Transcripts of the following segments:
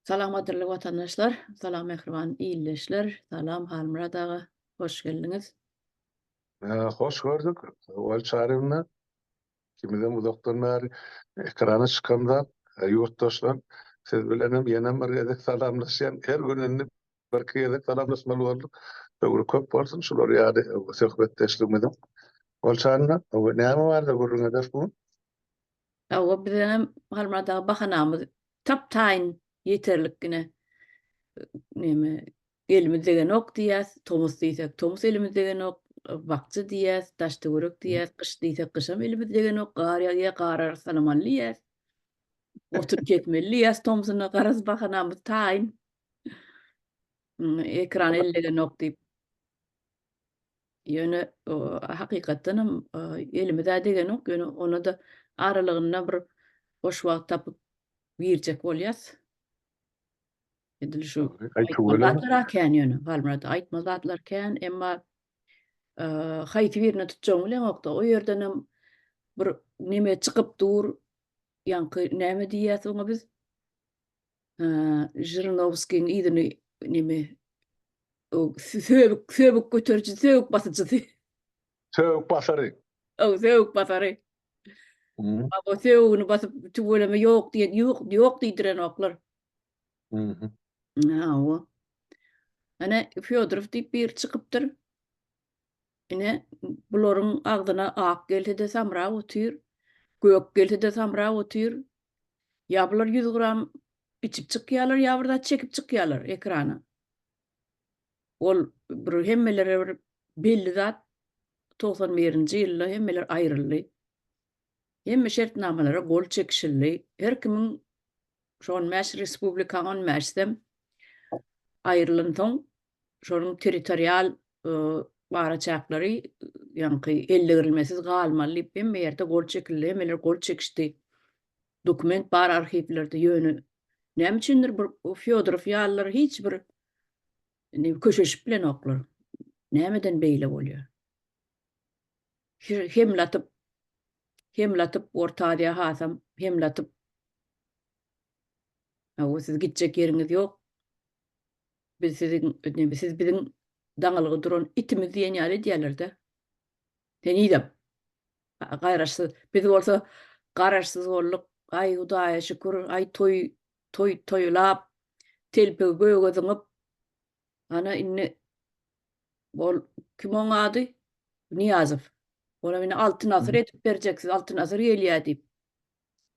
Salam gadyrly watandaşlar, salam mähriban ildeşler, salam Halmyrat aga, hoş geldiňiz. Hoş gördük, Ogul Çaryýewna. Ikimizem uzakdan bäri ekrana çykamzak, ýurtdaşlar, siz bilenem ýenem bir gezek salamlaşýan, her gün indi birki gezek salamlaşmaly bolduk. Höwri köp bolsun şular ýaly söhbetdeşligimiziň. Ogul Çaryýewna, näme barada gürrüň ederis bu gün? Hawa, biziňem Halmyrat aga bahanamyz tap-taýyn ýeterlikgine neme elimiz degenok diýýäs, tomus diýsek, tomus elimiz degenok, bakja diýýäs, daş-töwerek diýýäs, gyş diýsek, gyşam elimiz degenok, gar ýagýar, gar arassalamaly diýýäs, otun kesmeli diýýäs tomsuna, garaz bahanamyz taýyn. Ekran el degenok diýip. Ýöne hakykatdan hem elimiz-ä degenok, ýöne ona-da aralygynda bir boş wagt tapyp girjek bolýas. Edil şu aýtmaly zatlar-a kän ýöne, Halmyrat, aýtmaly zatlar kän, emma haýsy birini tutjagyňy bileňok-da. O ýerdenem bir neme çykyp dur, ýaňky näme diýýäs oňa biz? Žirinowskiň yzyny neme söbük söbük göteriji söbük basyjysy. Söbük basary. O söbük basary. O söbügini basyp tüweleme ýok diýen ýok ýok diýdirenoklar. Mhm. Hawa. Ana Fýodorow diýip biri çykypdyr. Ine bularyň agzyna ak gelse-de samrap otyr, gök gelse-de samrap otyr. Ýa bular 100 gram içip çykýarlar ýa bir zat çekip çykýarlar ekrana. Ol bir hemmelere bir belli zat 91-nji ýylda hemmeler aýryldy. Hemme şertnamalara gol çekişildi. Her kimiň şu 15 respublikaň 15-sem aýrylansoň şonuň territorial araçäkleri ýaňky eldegirilmesiz galmaly diýip hemme ýerde gol çekildi, hemmeler gol çekişdi. Dokument bar arhiwlerde ýöne näme üçindir bir Fýodorow ýalylar hiç bir indi köşeşip bilenoklar. Nämeden beýle bolýar? Hemle atyp hemle atyp Orta Aziýa hasam hemle atyp Hawa siz gitjek ýeriňiz ýok. Biz siziň neme siz biziň daňylgy duran itimiz diýen ýaly edýärler-de. Henizem. Garaşsyz. Biz bolsa garaşsyz bolduk. Aý Hudaýa şükür, aý toý toý toýlap, telpegi göge zyňyp, ana indi ol kim oň ady? Nyýazow. Olam indi Altyn asyr edip berjek siz, Altyn asyr gelýär diýip.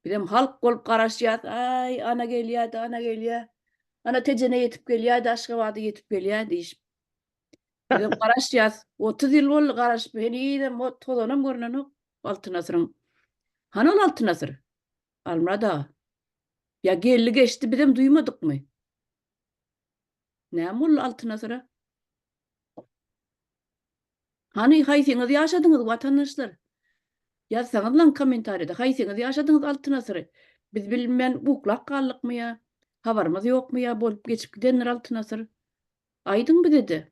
Bizem halk bolup garaşýas, aý ana gelýär-de, ana gelýär. Ana Tejene ýetip gelýär-de, Aşgabada ýetip gelýär diýişip. Bizem garaşýas. 30 ýyl boldy garaşyp, henizem o tozanam görnenok Altyn asyryň. Hany ol Altyn asyr? Almyrat aga. Ýa geldi geçdi bizem duýmadykmy? Näme boldy Altyn asyra? Hany haýsyňyz ýaşadyňyz watandaşlar? Ýazsaňyzlaň kommentariýada haýsyňyz ýaşadyňyz Altyn asyry? Biz bilmän uklap galdykmy ýa habarymyz ýokmy ýa bolup geçip gidendir Altyn asyr? Aýdyň bizede.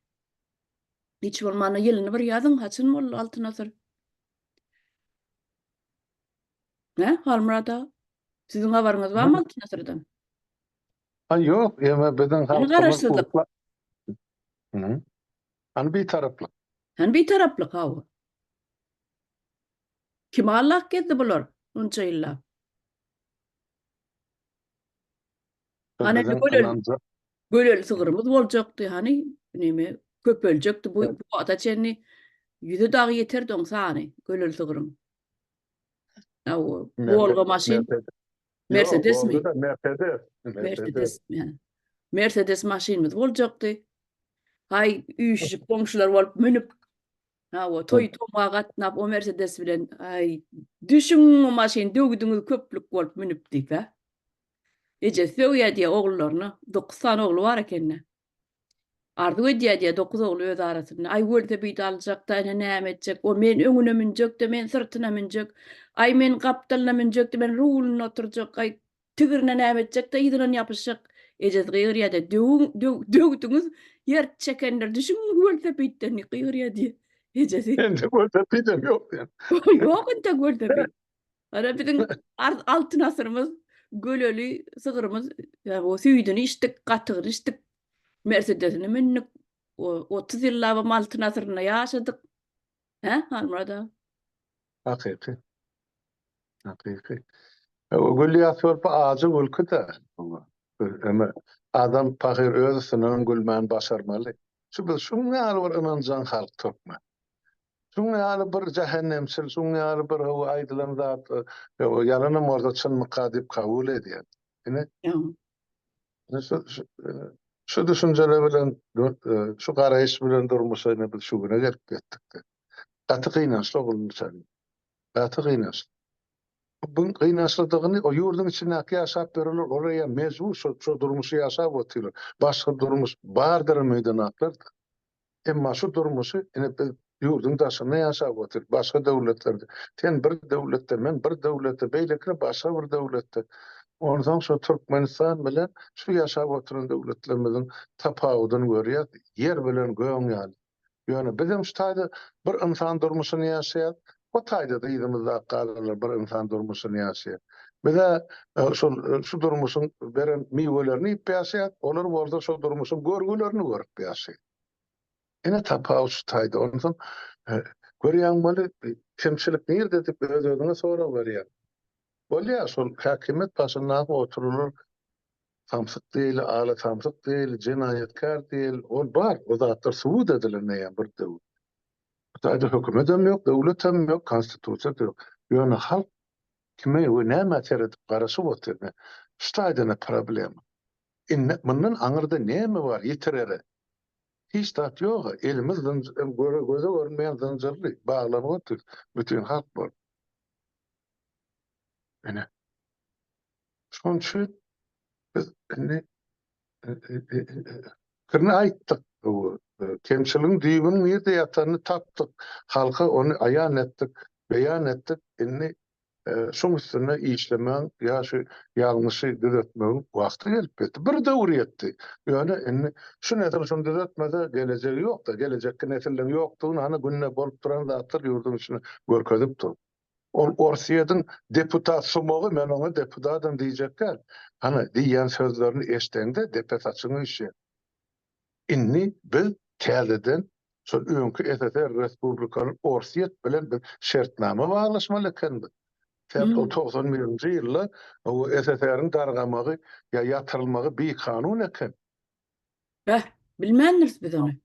Hiç bolmanda ýylyny bir ýazyň haçan boldy Altyn asyr? Hä Halmyrat aga? Siziň habaryňyz barmy Altyn asyrdan? Ha ýok, ýöne biziň halkymyz garaşsyzlyk. Hany bitaraplyk? Hany bitaraplyk hawa. Kimi allap gezdi bular munça ýyllap? Hany indi gölel, gölel sygrymyz boljakdy, hany neme köpeljekdi bu bu wagta çenli ýüze dagy ýeterdi oň sany gölel sygryň. Hawa, Wolga maşyn. Mersedesmi? Mersedes. Mersedes. Mersedes maşynymyz boljakdy. Haý, üýşüşip goňşular bolup münüp, hawa, toý tomga gatnap o Mersedes bilen, aý, düşüň o maşyn döwdüňiz köplük bolup münüp diýip, hä? Ejesi sögýär diýýär ogullaryna. Dokuz sany ogly bar ekeni. Arzuw edýär diýýär dokuz ogly öz arasynda. Aý welosiped aljak-da, ine näme etjek, o men öňüne münjek-de, men syrtyna münjek. Aý men gapdalyna münjek-de, men rulunda oturjak. Aý tigrine näme etjek-de, yzyndan ýapyşjak. Ejesi gygyrýar diýýär, döwüň, döw, döwdüňiz, ýer çekenler düşüň welosipedden diýip gygyrýar diýýär ejesi. Entek welosipedem ýok diýýär. Ýok entek welosiped. Ana biziň altyn asyrymyz. Göleli sygrymyz, o süýdüni içdik, gatygyny içdik, Mersedesine mündük. O 30 ýyllabam altyn asyrynda ýaşadyk. Hä, Halmyrat aga? Hakyky. Hakyky. O gülýas bolup ajy gülki-de. Eme adam pahyr öz üstünden gülmän başarmaly. Şu biz şuň ýaly bir ynanjaň halk türkmen. Şuň ýaly bir jähennemçil, şuň ýaly bir hawa aýdylan zat ýalanam bolsa çynmyka diýip kabul edýär. Ine. Şu, şu düşünjeler bilen, şu garaýyş bilen durmuşa ine biz şu güne gelip ýetdik. Gaty gynançly ogul Gaty gynançly. Bu gynançlydygyny o ýurduň içindäki ýaşap ýörenler olar ýa mejbur şo şo durmuşy ýaşap otyrlar. Başga durmuş bardyr öýdenaklar-da. Emma şu durmuşy ine biz ýurduň daşynda ýaşap otyrys, başga döwletlerde. Sen bir döwletde, men bir döwletde, beýlekiler başga bir döwletde. Onsoň şo Türkmenistan bilen şu ýaşap oturan döwletlerimiziň tapawudyny görýäs, ýer bilen gögüň ýaly. Ýöne bizem şu taýda bir ynsan durmuşyny ýaşaýas, o taýda-da yzymyzdaky galanlar bir ynsan durmuşyny ýaşaýar. Biz-ä şol şu durmuşyň beren miwelerini iýip ýaşaýas, olar bolsa şol durmuşyň görgülerini görüp ýaşaýar. Ine tapawut şu taýda. Onsoň görýäň weli, kemçilik nirde diýip öz-özüňe sorag berýäň. Bolýar, şol häkimiýet başyndaky oturanlar Samsyk diýeli, ala samsyk diýeli, jenaýatkär diýeli, ol bar, o zatlar subut edilen eýýäm bir döwür. Bu taýda hökümetem ýok, döwletem ýok, konstitusiýa-da ýok. Ýöne halk kime we nämä seredip garaşyp otyr ine, şu taýda-da problema. Indi mundan aňyrda näme bar ýitirere? Hiç zat ýog-a, elimiz göze görünmeýän zynjyrly, baglanyp otyrys bütin halk bolup. Ine. Şonuň üçin biz indi pikirini aýtdyk. Kemçiligiň düýbüniň nirde ýatanyny tapdyk. Halka ony aýan etdik, beýan etdik. Indi şoň üstünde işlemegiň ýa şu ýalňyşy düzetmegiň wagty gelip ýetdi. Bir döwür ýetdi. Ýöne indi şu nesil şuny düzetmese gelejegi ýok-da. Gelejekki nesilleň ýokdugyny hany günde bolup duran zatlar ýurduň içinde görkezip dur. Ol Orsýetiň deputat sumagy, men oňa deputatam diýjek däl. Hany, diýýän sözlerini eşdeňde depe saçyň üýşýär. Indi biz täzeden şol öňki SSR respublikaly Orsýet bilen biz şertnama baglaşmaly ekenimiz. Sebäp ol 91-nji ýylda o SSR-iň dargamagy ýa ýatyrylmagy bikanun eken. Beh, bilmändiris biz ony.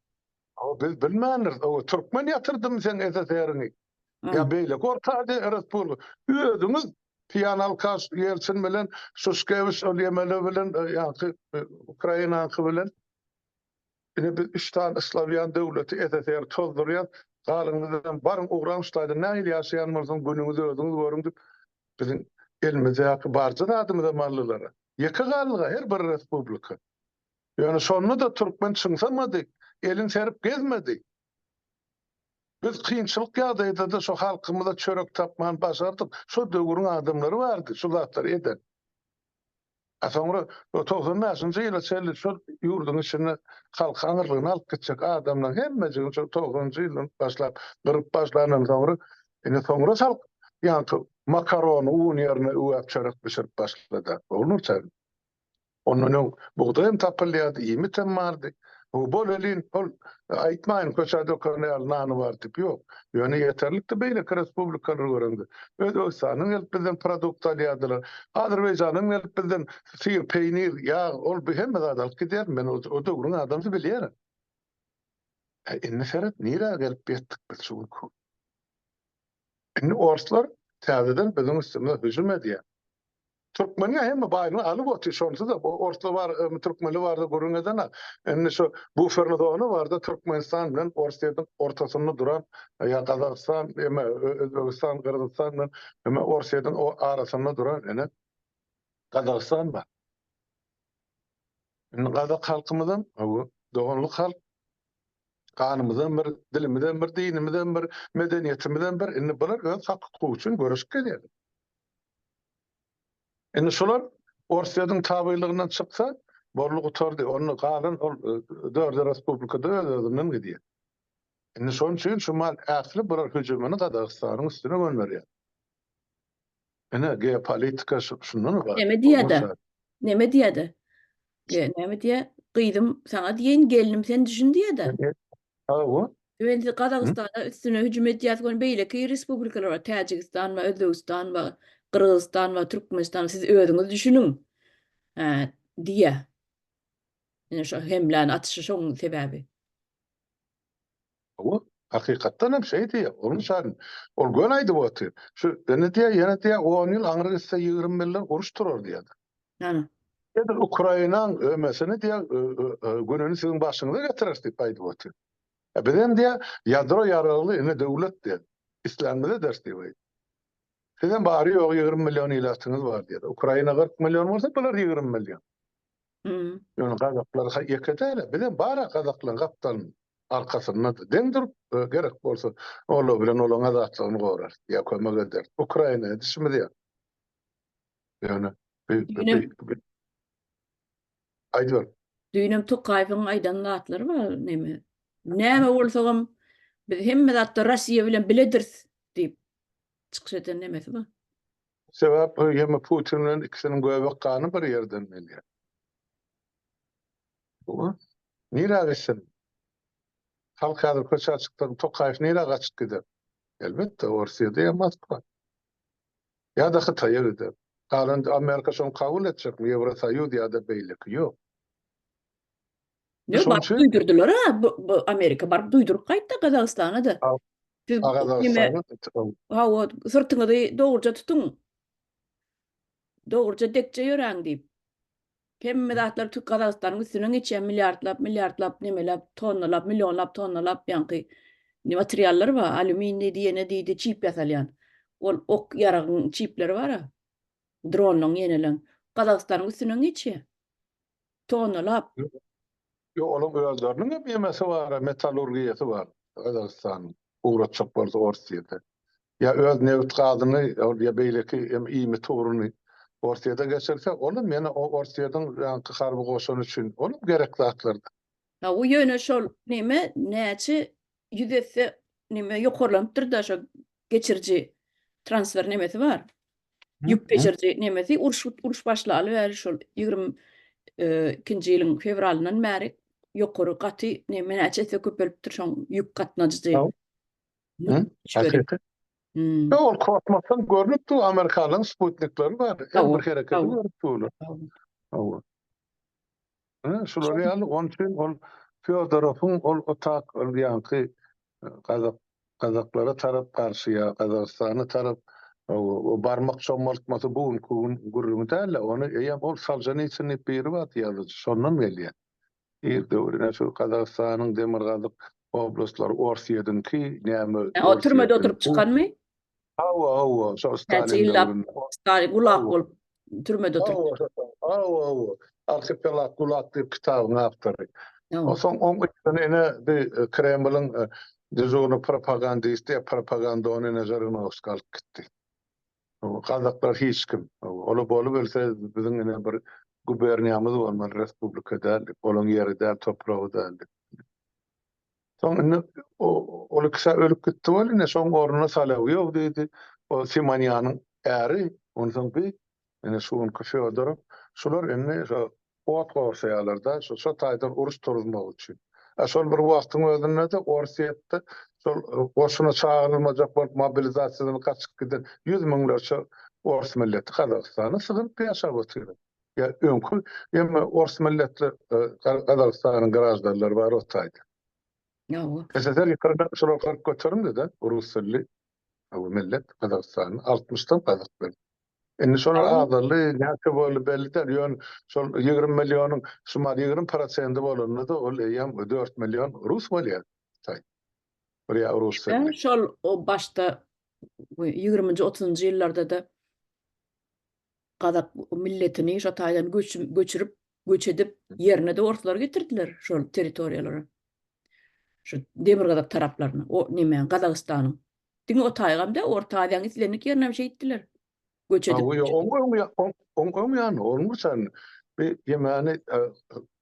Hawa, biz bilmändiris. Hawa, türkmen ýatyrdymy seň SSR-iňi? Ýa beýleki Orta Aziýa respublika. Özüňiz piýan alkaş Ýelçin bilen, Şuşkewiç ol ýemele bilen, ýaňky Ukrainaňky bilen. Ine biz üç sany slawýan döwleti SSR tozdurýas. Galyňyzam baryň ugraň şu taýda nähili ýaşaýan bolsaň günüňizi özüňiz görüň diýip biziň elimizdäki barja zadymyzam aldylar. Ýeke galdyga her bir respublika. Ýöne şonda-da türkmen çyňsamady, elini serip gezmedi. Biz kynçylyk ýagdaýda-da şo halkymyza çörek tapman başardyk. Şo döwrüň adamlary bardy şu zatlary eden. A soňra 95-nji ýyla çenli şol ýurduň içinde halky aňyrlygyna alyp gitjek adamlaryň hemmejigini şol togsanynjy ýyldan başlap gyryp başlandan soňra indi soňra halk ýaňky makarony un ýerine üwäp çörek bişirip başlady. Ogulnur çaý. Ondan öň bugdaý hem tapylýardy, iýmit hem bardy. Bu bolelin, ol aýtmaýyn köçä döken ýaly nany bar diýip, ýok. Ýöne ýeterlikdi beýleki respublikalary göreňde. Özbegistandan gelip bizden produkt alýardylar. Azerbaýjandan gelip bizden syr, peýnir, ýag, ol bu hemme zady alyp gidýärdi. Men o döwrüň adamsy bilýärin. E, indi seret, nirä gelip ýetdik biz şu günki gün. Indi orslar täzeden biziň üstümize hüjüm edýär. Türkmeniň hemme baýlygyny alyp otyr şonsuz-da orslar bar türkmenler barada gürrüň edenak. Indi şu buferli zona barda Türkmenistan bilen Orsýetiň ortasynda duran ýa Gazagystan eme Özbegistan Gyrgyzystan bilen eme Orsýetiň arasynda duran ene Gazagystan bar. Indi gazak halkymyzam doganlyk halk ganymyzam bir, dilimizem bir, dinimizem bir, medeniýetimizem bir. Indi bular öz hak-hukugy üçin göreşip gelýärler. Indi şular Orsýetiň tabylygyndan çyksa, boldy gutardy. Onda galan ol dörde respublikada öz-özünden gidýär. Indi şonuň üçin şu mal ähli bular hüjümini Gazagystanyň üstüne gönderýär. Ine, geopolitika şundan ybarat. Neme diýýär-de? Neme diýýär-de? Näme diýýär? Gyzym, saňa diýeýin, gelnim sen düşün diýýär-de. Hawa. Men sizi Gazagystana üstüne hüjüm edýäs, göni beýleki respublikalar bar, Täjigistan bar, Özbegistan bar, Gyrgyzystan bar, Türkmenistan, siz özüňiz düşüniň. Hä, diýýär. Ine şo hemläni atyşy şoň sebäbi. Hawa, hakykatdan hem şeý diýýär. Onuň üçin ol göni aýdyp otyr. Şu indi diýýär, ýene diýýär, on ýyl aňry gitse 20 ýyldan uruş turar diýýär. Ana. Edil Ukrainaň ömesini diýýär, gününi siziň başyňyza getireris diýip aýdyp otyr. E bizem diýýär, ýadro ýaragly ine döwlet diýýär. Islänimizi ederis diýip aýdyp. Sizem bary-ýogy 20 million ilatyňyz bar diýýär. Ukraina 40 million bolsa, bular 20 million. Ýöne gazaklar ýeke däl-ä, bizem bar-a gazaklaryň gapdalynda, arkasynda deň durup, gerek bolsa olar bilen olaryň azatlygyny gorarys ýa kömek ederis. Ukraina edişimiz ýaly. Ýöne aýdyber. Düýnem Tokaýewiň aýdan zatlary bar neme. Näme bolsagam biz hemme zatda Russiýa bilen bilediris diýip çykyş eden nemesi bar. Sebäp ýeme Putin bilen ikisiniň göbek gany bir ýerden gelýär. Nirä gitsin? Halk häzir köçä çyksa Tokaýew nirä gaçyp gider? Elbetde Orsýede ýa Moskwa. Ýa-da Hytaýa gider. Galan Amerika şony kabul etjekmi? Ýewrosoýuz ýa-da beýleki. Ýok. Ýok, baryp duýdurdylar-a, bu Amerika baryp duýduryp gaýtdy Gazagystana-da. Siz Gazagystana hawa, syrtyňyzy dogruja tutuň. Dogruja dekje ýöräň diýip. Hemme zatlar tük Gazagystanyň üstünden geçýär, milliardlap, milliardlap, nemelap, tonnalap, millionlap, tonnalap ýaňky materiallar bar, alýumin diýdi, ýene diýdi, çip ýasalýan. Ol ok ýaragyň çipleri bar-a. Dronlaryň ýeneleň. Gazagystanyň üstünden geçýär. Tonalap. Ýok, olaň özleriniň hem ýemesi bar, metallurgiýasy bar Gazagystanyň, ugratjak bolsa Orsýete. Ýa öz nebit gazyny ol ýa beýleki hem iýmit ugruny Orsýete geçirse, olam ýene o Orsýetiň ýaňky harby goşuny üçin olam gerek zatlar-da. Hawa, ýöne şol neme näçe ýüz esse neme ýokarlanypdyr-da şo geçiriji transfer nemesi bar. Ýük geçiriji nemesi uruş uruş başlaly bäri şol 22-nji ýylyň fewralyndan bäri ýokary gaty neme näçe esse köpelipdir şoň ýük gatnajy. Hakyky. Hmm. Ol kosmosdan görnüp dur, Amerikalaryň sputnikleri bar. Her bir hereketi görüp durlar. Hawa. Şular ýaly, onuň üçin ol Fýodorowyň ol otak ol ýaňky gazak gazaklara tarap garşy ýa Gazagystana tarap o barmak çommaltmasy bu günki gün gürrüňi däl-de, ony eýýäm ol Solženitsyn diýip biri bardy ýazyjy, şondan gelýär. Ir döwrüne şu Gazagystanyň demirgazyk oblastlary Orsýetiňki näme O türmede oturyp çykanmy? Hawa, hawa, şol Stalin döwründe. Stalin gulak bolup türmede oturyp. Hawa, hawa. Arhipelag Gulag diýip kitabyň awtory. Onsoň oň üstüne ine bi Kremliň dežurnyý propagandisti ýa propagandony ine Žirinowskiý alyp gitdi. Gazaklar hiç kim. Olar bolubilse biziň ine bir guberniýamyz bolmaly, respublika däl diýip, olaň ýeri däl, topragy däl diýip. Soň indi ol ikisi ölüp gitdi weli ine şoň ornuna Solowýow diýdi. O Simonýanyň äri, onsoň bi ine şu günki Fýodorow. Şular indi şo ot gorsaýarlar-da, şo şo taýdan uruş turuzmak üçin. A şol bir wagtyň özünde-de Orsýetde şol goşuna çagyrylmajak bolup mobilizasiýadan gaçyp giden ýüz müňlerçe ors milleti Gazagystana sygynyp ýaşap otyr. Ýa öňki emme ors milletli Gazagystanyň graždanlary bar o taýda. Ýa. SSR ýykylanda şolar 40 göterimdi-de rus dilli bu millet Gazagystanda 60-dan gazak bilen. Indi şolar azaldy, näçe boldy belli däl, ýöne şol 20 millionyň şumat 20 prosendi bolanda-da ol eýýäm 4 million rus bolýar. Taý. Bir ýa rus dilli. Şol o başda 20-nji 30-njy ýyllarda-da gazak milletini şo taýdan göçürip, göç edip, ýerine-de orslary getirdiler şol territoriýalara. Şu demirgazyk taraplaryna, o näme, Gazagystanyň. Diňe o taýgam däl, Orta Aziýanyň islendik ýerine hem şeýtdiler. Göç edip. Oň oň oň ýany, onuň üçin bir ýemäni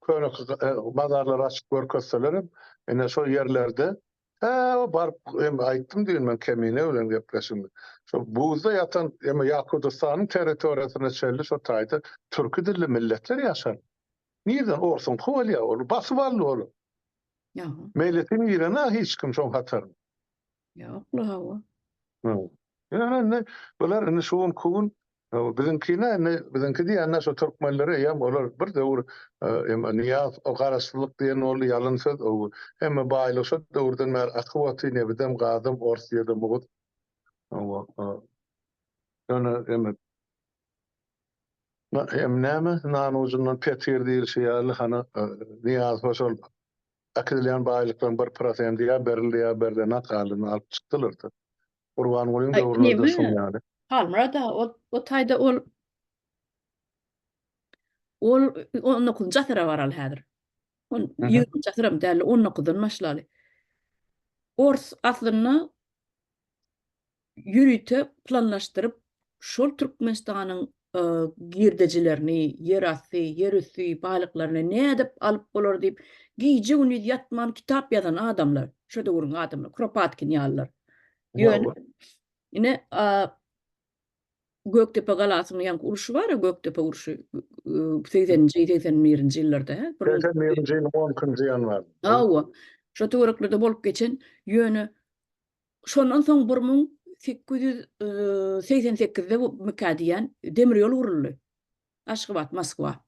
köne mazarlary açyp görkezseler hem, ine şol ýerlerde. Hä, o baryp hem aýtdym düýn men Kemine bilen gepleşigimde. Şo buzda ýatan eme Ýakudystanyň territoriýasyna çenli şo taýda türki dilli milletler ýaşar. Nirden orsuňky bolýar ol basyp aldy ol. Ýa. Meýletin girenä hiç kim şoň hataryna. Ýok-la hawa. Ýöne indi bular indi şu günki gün biziňkine indi biziňki diýende şu türkmenleri eýýäm olar bir döwür Nyýaz o garaşsyzlyk diýen boldy ýalan söz o hemme baýlyk şo döwürden bäri akyp otyr nebidem gazam Orsýede mugut ýöne eme hem näme nan ujundan petir diýilşi ýaly hany Nyýazowa şol äkidilýän baýlyklaryň bir prosendi ýa berildi ýa berlenak galyny alyp çykdylar-da. Gurbangulyň döwründe-de şoň ýaly. Halmyrat aga, ol o taýda ol ol on dokuzynjy asyra baraly häzir. On ýigriminji asyram däl, on dokuzdan başlaly. Ors aslynda ýörite planlaşdyryp, şol Türkmenistanyň girdejilerini, ýerasty, ýerüsti baýlyklaryny nädip alyp bolar diýip, gije-gündiz ýatman kitap ýazan adamlar, şo döwrüň adamlary, Kropatkin ýalylar. Ýöne, ine, Gökdepe galasynyň ýaňky urşy bar-a, Gökdepe urşy, segseninji, 81-nji ýyllarda, hä? 81-nji ýylyň on ikinji ýanwarynda. Hawa, şo töwereklerde bolup geçen, ýöne Şondan soň 1888-de mikä diýýän demir ýol guruldy. Aşgabat, Moskwa.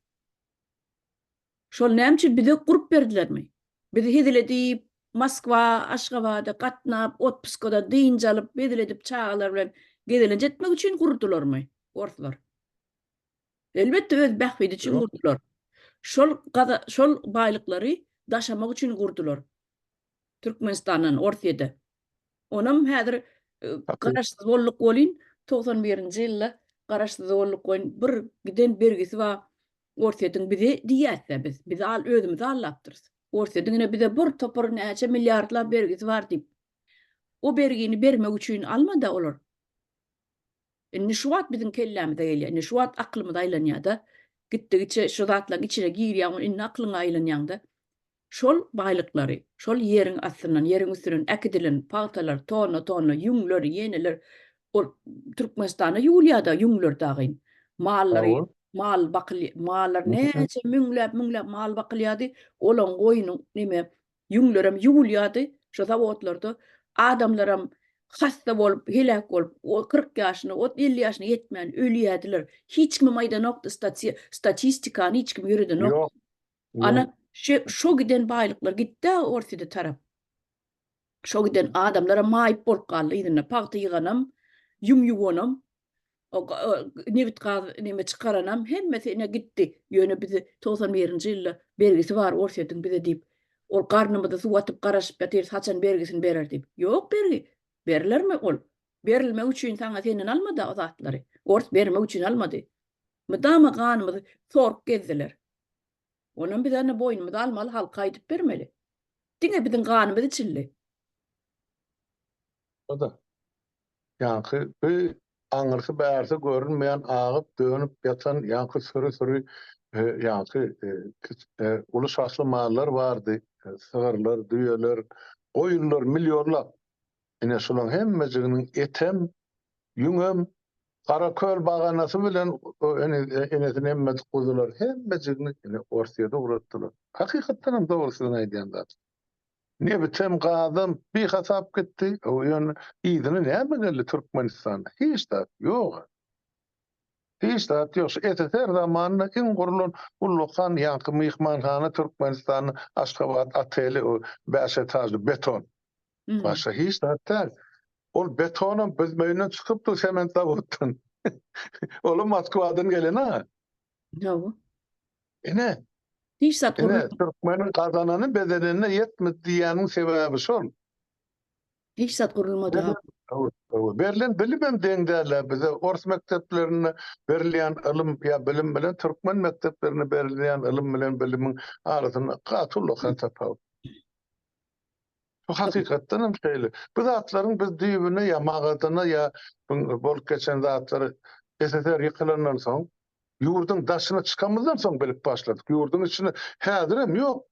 Şol näme üçin bize gurup berdilermi? Bizi hezil edip Moskwa, Aşgabada gatnap, otpuskada dynç alyp, hezil edip çagalar bilen gezelenç etmek üçin gurdularmy orslar? Elbetde öz bähbidi üçin gurdular. Şol gaza şol baýlyklary daşamak üçin gurdular. Türkmenistandan Orsýede. Onam häzir garaşsyz bolduk welin 91-nji ýylda garaşsyz bolduk welin bir giden bergisi bar Orsýetiň bize diýýäs-dä biz. Biz al özümizi aldapdyrys. Orsýetiň ine bize bir topar näçe milliardlap bergisi bar diýip. O bergini bermek üçin almady olar. Indi şu wagt biziň kellämize gelýär. Indi şu wagt aklymyz aýlanýar-da. Gitdigiçe şu zatlaryň içine girýäň, indi aklyňa aýlanýaň-da. Şol baýlyklary, şol ýeriň astyndan, ýeriň üstünden äkidilen pagtalar, tonna-tonna ýüňler, ýeneler, ol Türkmenistanda ýuwulýar-da ýüňler dagyn. Mallary, mal bakyl, mallar näçe müňläp-müňläp mal bakylýardy, olaň goýnuň neme, ýüňlerem ýuwulýardy şo zawodlarda. Adamlaram hassa bolup, heläk bolup, 40 ýaşyna, 50 ýaşyna ýetmän ölýärdiler. Hiç kimem aýdanokdy, statistikany hiç kim ýöredenokdy. Ýok. Ana, şo giden baýlyklar gitdi-ä Orsýete tarap. Şo giden adamlaram maýyp bolup galdy yzynda. Pagta ýyganam, ýüň ýuwanam, nebit-gaz neme çykaranam hemmesi ine gitdi. Ýöne bizi 91-nji ýylda bergisi bar Orsýetiň bize diýip, ol garnymyza suw atyp garaşyp ýatyrys haçan bergisini berer diýip. Ýok bergi. Berilermi ol? Berilmek üçin saňa senden almady-a o zatlary. Ors bermek üçin almady. Mydama ganymyzy sorup gezdiler. Onam biz ene boýnumyza almaly halka aýdyp bermeli. Diňe biziň ganymyz içildi. O-da. Ýaňky bu aňyrsy bärsi görünmeýän agyp dönüp ýatan ýaňky süri-süri ýaňky uly şahly mallar bardy. Sygyrlar, düýeler, goýunlar millionlap. Ine şulaň hemmejiginiň etem, ýüňem, Garaköl baganasy bilen enesini emmedik guzular hemmejigini ine Orsýede ugratdylar. Hakykatdan hem dogry siziň aýdýan zadyňyz. Nebitem, gazam bihasap gitdi. Ýöne yzyna näme geldi Türkmenistanda? Hiç zat ýok. Hiç zat ýok. Şu SSR zamanynda iň gurlan ullakan ýaňky myhmanhana Türkmenistanda Aşgabat oteli o bäş etažly beton. Başga hiç zat däl. Ol betonam Büzmeýinden çykypdy sement zawoddan. Olam Moskwadan gelen ha. Hawa. Ine. Hiç zat Ine, türkmeniň gazanany bezenenine ýetmedi diýýäniň sebäbi şol. Hiç zat gurulmady ha. Berlen bilimem deň däl-ä bize. Ors mekdeplerinde berilýän ylym ýa bilim bilen türkmen mekdeplerinde berilýän ylym bilen bilimiň arasynda gaty ullakan tapawut. Bu hakykatdan hem şeýle. Bu zatlaryň biz düýbüne ýa magadyna ýa bolup geçen zatlary SSR ýykylandan soň, ýurduň daşyna çykamyzdan soň bilip başladyk. Ýurduň içinde häzirem ýok.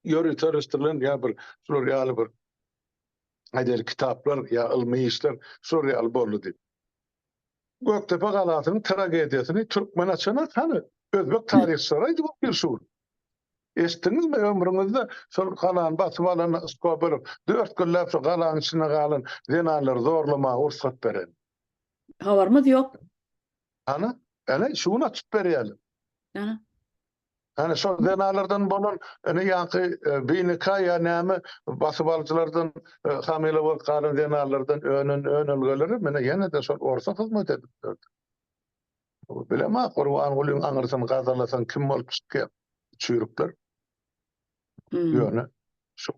Ýöriteleşdirilen ýa bir şular ýaly bir. Aýdaly kitaplar ýa ylmy işler şol ýaly boldy diýip. Gökdepe galasynyň tragediýasyny türkmen açanak hany özbek taryhçylary aýdyp otyr şu gün. Eşitdiňizmi ömrüňizde şol galany basyp alan Skobelew dört günläp şo galanyň içinde galan zenanlary zorlamaga rugsat beren. Habarymyz ýok. Hany, ene şu gün açyp berýärler. Ana. Hany şol zenanlardan bolan ene ýaňky binika ýa näme basybalyjylardan hamyla bolup galan zenanlardan önen önelgeleri mine ýene-de şol orsa hyzmat edip berdi. Bilemok Gurbangulyň aňyrsyny gazalasaň kim bolup çykýar çüýrükler. Ýöne şu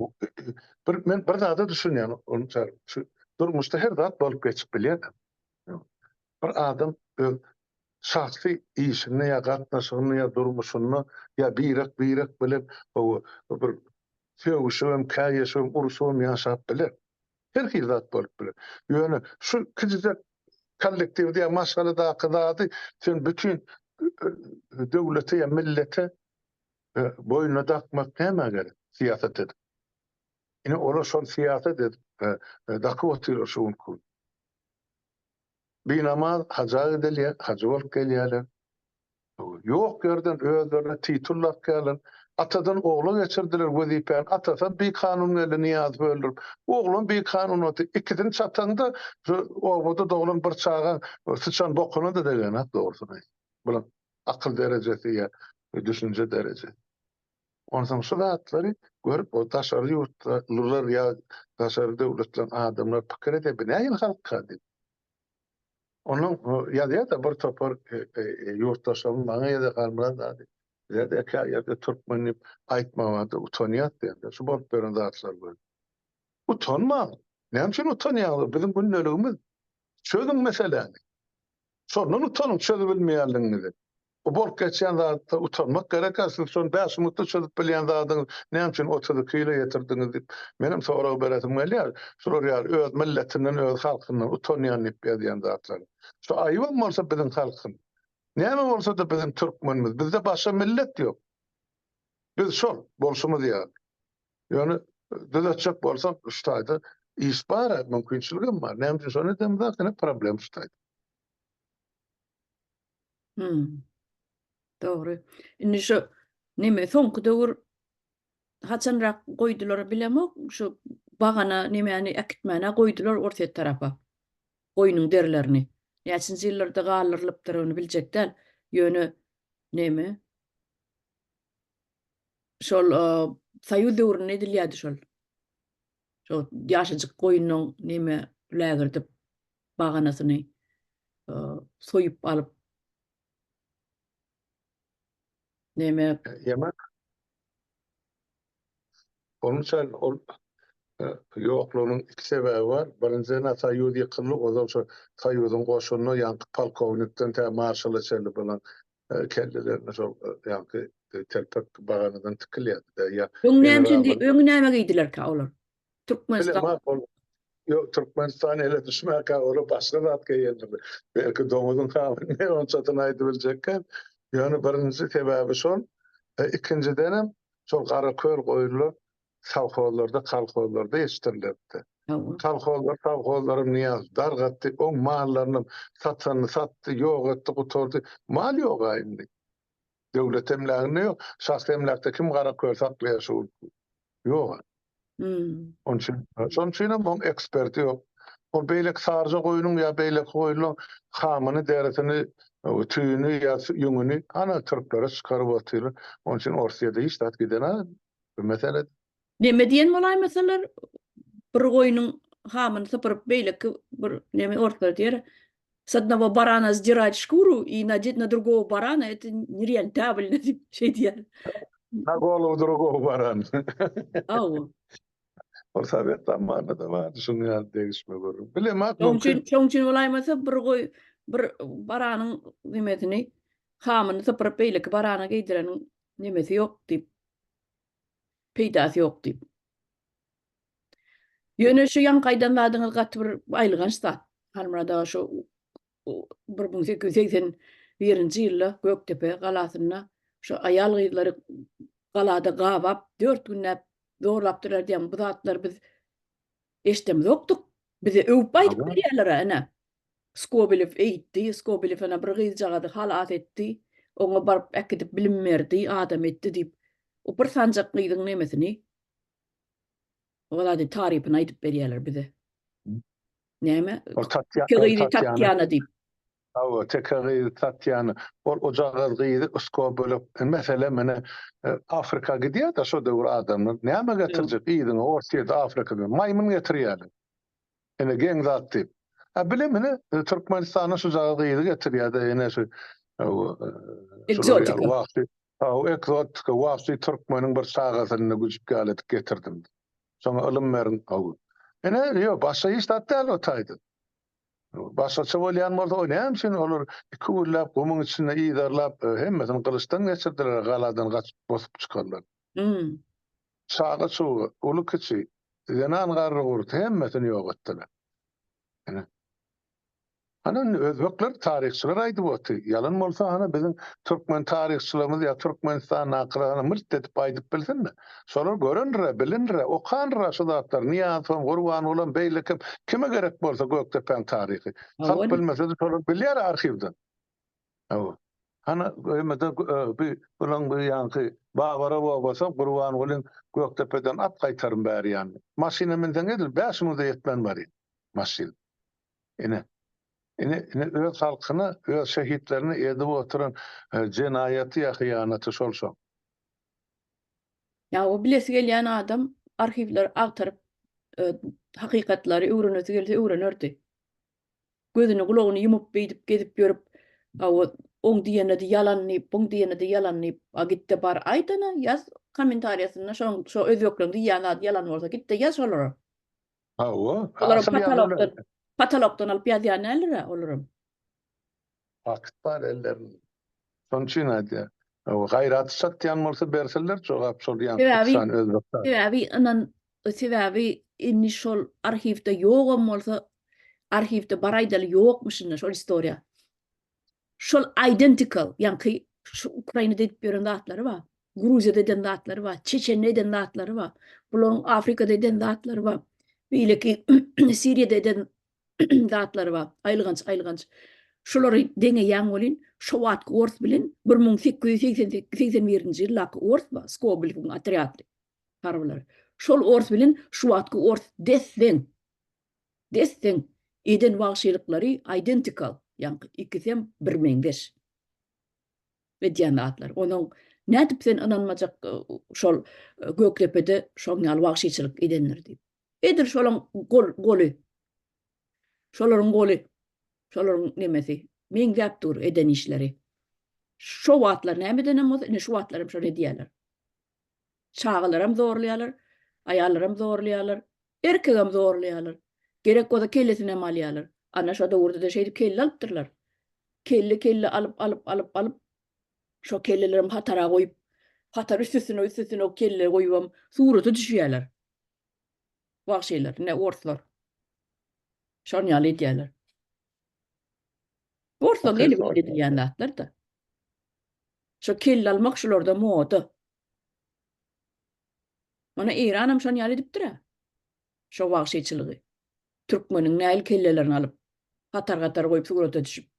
bir men bir zada düşünýän onu şu durmuşda her zat bolup geçip bilýär. Bir adam öz şahsy işinde ýa gatnaşygynda ýa durmuşynda ýa birek-birek bilen bir sögüşibem, käýeşibem, urşubam ýaşap biler. Her hili zat bolup biler. Ýöne şu kiçijek kollektiwde ýa maşgaladaky zady sen bütin döwlete ýa millete boýnuna dakmak nämä gerek syýasat edip. Ine olar şol syýasat edip dakyp otyrlar şu günki gün. Binamaz haja gidilýär, hajy bolup gelýärler. Ýok ýerden özlerine titul dakýarlar. Atadan ogla geçirdiler wezipäni. Atasam bikanun geldi Nyýazowy öldürip. Oglam bikanun boldy. Ikisini çataňda şu obada doglan bir çagaň syçan bokuna-da degenok dogrusyny aýtsam. Bulaň akyl derejesi ýa düşünje derejesi. Onsoň şu zatlary görüp o daşary ýurtlylar ýa daşary döwletleriň adamlary pikir edýär, bu nähili halkka diýip. Onuň ýazýar-da bir topar ýurtdaşlarym maňa ýa-da Halmyrat aga diýip, bizede kä ýerde türkmen diýip aýtmaga-da utanýas diýende, şu bolup ýören zatlary görüp. Utanmaň! Näme üçin utanýaňyz? Biziň gündeligimiz. Çözüň meseläni. Şondan utanyň çözübilmeýänligiňizi. Bu bolup geçýän zatda utanmak gerek-ä, siz şony bäş minutda çözüp bilýän zadyňyzy näme üçin 32 ýyla ýetirdiňiz diýip, menem sorag beresim gelýär. Şular ýaly öz milletinden, öz halkyndan utanýan diýip ýazýan zatlary. Şu aýybam bolsa biziň halkym. Näme bolsa-da biziň türkmenimiz. Bizde başga millet ýok. Biz şol, bolşumyz ýaly. Ýöne düzetjek bolsak şu taýda iş bar-a, mümkinçiligem bar. Näme üçin şony edemizok, ine problem şu taýda. Hmm. Dogry. Indi şu neme soňky döwür haçanrak goýdular bilemok. Şu bagana nemäni äkitmäne goýdular Orsýet tarapa. Goýnuň derilerini. Näçinji ýyllarda galdyrylypdyr ony biljek däl. Ýöne neme şol Soýuz döwründe edilýärdi şol. Şol ýaşajyk goýnuň neme lägirdip baganasyny soýup alyp neme Ýemek. Onuň üçin ol ýoklugynyň iki sebäbi bar. Birinjiden, Soýuz ýykyldy, ozal şo Soýuzyň goşunyna ýaňky polkownikden tä marşala çenli bolan kellelerine şol ýaňky telpek baganadan tikilýärdi-de. Ýa Öň näme üçin öň näme geýdilerkä olar? Türkmenistan. Bilemok ol. Ýok, Türkmenistan ele düşmänkä olar başga zat geýendir. Belki doňuzyň hamyny men onçasyny aýdybiljekkäm. Ýöne birinji sebäbi şol. Ikinjidenem şol garaköl goýunlar sowhozlarda, kolhozlarda ýetişdirilerdi. Kolhozlar, sowhozlaram Nyýazow dargatdy, oň mallarynam satanyny satdy, ýok etdi, gutardy. Mal ýog-a indi. Döwlet emläginde ýok. Şahsy emläkde kim garaköl saklaýar şu gün? Ýok. Onuň üçin, şonuň üçin hem oň eksperti ýok. Ol beýleki saryja goýnuň ýa beýleki goýunlaň hamyny, derisini, tüýüni ýa ýüňüni ana türklere çykaryp otyrlar. Onuň üçin Orsýede hiç zat gidenok bu meselede. Neme diýen bolaýmasalar, bir goýnuň hamyny sypyryp beýleki bir neme orslar diýer, S odnogo barana sdirать şkuru i nadetь na drugogo barana это nerentabelno diýip şeý diýer. Na golowu drugogo barana. Hawa. Ol sowet zamanynda-da bardy şunuň ýaly degişme gürrüň. Bilemok Şoň üçin, şoň üçin bolaýmasa bir goý bir baranyň nemesini hamyny sypyryp beýleki barana geýdireniň nemesi ýok diýip. Peýdasy ýok diýip. Ýöne şu ýaňky aýdan zadyňyz gaty bir aýylganç zat. Halmyrat aga şu 1881-nji ýylda Gökdepe galasynda şu aýal-gyzlary galada gabap, dört günläp zorlapdyrlar diýen bu zatlary biz. Eşdemzokdyk. Bize öwüp aýdyp berýärler-ä, ine. Skobelew eýtdi, Skobelew ene bir gyzjagazy halas etdi, oňa baryp äkidip bilim berdi, adam etdi diýip, o bir sanjak gyzyň nemesini, o zady tarypyny aýdyp berýärler bize. Näme? Ol Tatýana, Teke gyzy Tatýana diýip. Hawa, teke gyzy Tatýana. Ol ojagaz gyzy Skobelew, meselem, ine, Afrika gidýär-de şo döwür adamlar. Näme getirjek yzyňa Orsýet, Afrikadan? Maýmyn getirýärler. Ine geň zat diýip. A bilim ine Türkmenistana şu jaga gyzy getirýärde ine şu Ekzotika. Wagşy, hawa ekzotika, wagşy türkmeniň bir çagasyny güjük ýaly edip getirdim. Şoňa ylym beriň, hawa. Ine ýok, başga hiç zat däl o taýda. Başgaça bolýan bolsa, o näme üçin olar iki günläp gumuň içinde yzarlap, hemmesini gylyçdan geçirdiler, galadan gaçyp bosup çykarlar. Hmm. Çaga-çuga, uly-kiçi, zenan garry-gurty hemmesini ýok etdiler. Ine. Hany indi özbekler taryhçylar aýdyp otyr. Ýalan bolsa hany biziň türkmen taryhçylarymyz ýa Türkmenistandakylar hany mylt edip aýdyp bilsin-de. Şolar görendir-ä, bilendir-ä, okandyr-a şu zatlary. Nyýazowam, Gurbangulam, beýlekem kime gerek bolsa Gökdepäň taryhy. Halk bilmese-de şolar bilýär arhiwden. Hawa. Hany hemmede bi bulaň bir ýaňky Babara obasy Gurbangulyň Gökdepeden at gaýtarym bäri ýany. Maşyna minseň edil bäş minuda ýetmän barýar maşyn. Ine. Ine ine öz halkyna, öz şehitlerine edip oturan jenaýaty ýa hyýanaty şol şoň. Ýa o bilesi gelýän adam arhiwleri agtaryp hakykatlary öwrenesi gelse öwrenerdi. Gözüni gulagyny ýumup beýdip gezip ýörüp, hawa, oň diýenede ýalan diýip, buň diýenede ýalan diýip, a gitde bar aýdana ýaz kommentariýasynda şoň şo özbekleň diýýän zady ýalan bolsa gitde ýaz şolara. Hawa, Olaram patolokdan patolokdan alyp ýazýan däldir-ä olaram. Fakt bar ellerinde. Şonuň üçin aýdýar. Gaýraty çatýan bolsa bersinler jogap şol ýaňky Sebäbi sany özbek zat. sebäbi ynan sebäbi indi şol arhiwde ýogam bolsa arhiwde bar aýdaly ýokmyşynda şol istoriýa. Şol identical ýaňky şu Ukrainada edip ýören zatlary bar. Gruziýada eden zatlary bar, Çeçende eden zatlary bar. Bularyň Afrikada eden zatlary bar. Beýleki Siriýada eden zatlary bar. Aýylganç, aýylganç. Şulary deňeýäň welin, şo wagtky ors bilen 1888 81-nji ýyldaky ors bar, Skobelewiň otrýady harbylary. Şol ors bilen şu wagtky ors des-deň. Des-deň eden wagşylyklary identical, ýaňky ikisem birmeňzeş edýän zatlar. Onuň nädip sen ynanmajak şol Gökdepede şoň ýaly wagşyçylyk edendir diýip. Edil şolaň gol, goly. Şolaryň goly. Şolaryň nemesi. Meňzäp dur eden işleri. Şo wagtlar näme edenem bolsa, indi şu wagtlar hem şony edýärler. Çagalaram zorlaýarlar, aýallaram zorlaýarlar, erkegem zorlaýarlar. Gerek bolsa kellesini hem alýarlar. Ana şo döwürde-de şeýdip kelle alypdyrlar. Kelle kelle alyp alyp alyp alyp şo kellelerem hatara goýup, hatar üst-üstüne üst-üstüne o kelleleri goýubam surata düşýärler. Wagşylar, ine orslar. Şon ýaly edýärler. Orslar eli bilen edilýän zatlar-da. Şo kelle almak şularda moda. Mana Eýranam şon ýaly edipdir-ä. Şo wagşyçylygy. Türkmeniň nähili kellelerini alyp, hatar-hatar goýup surata düşüp.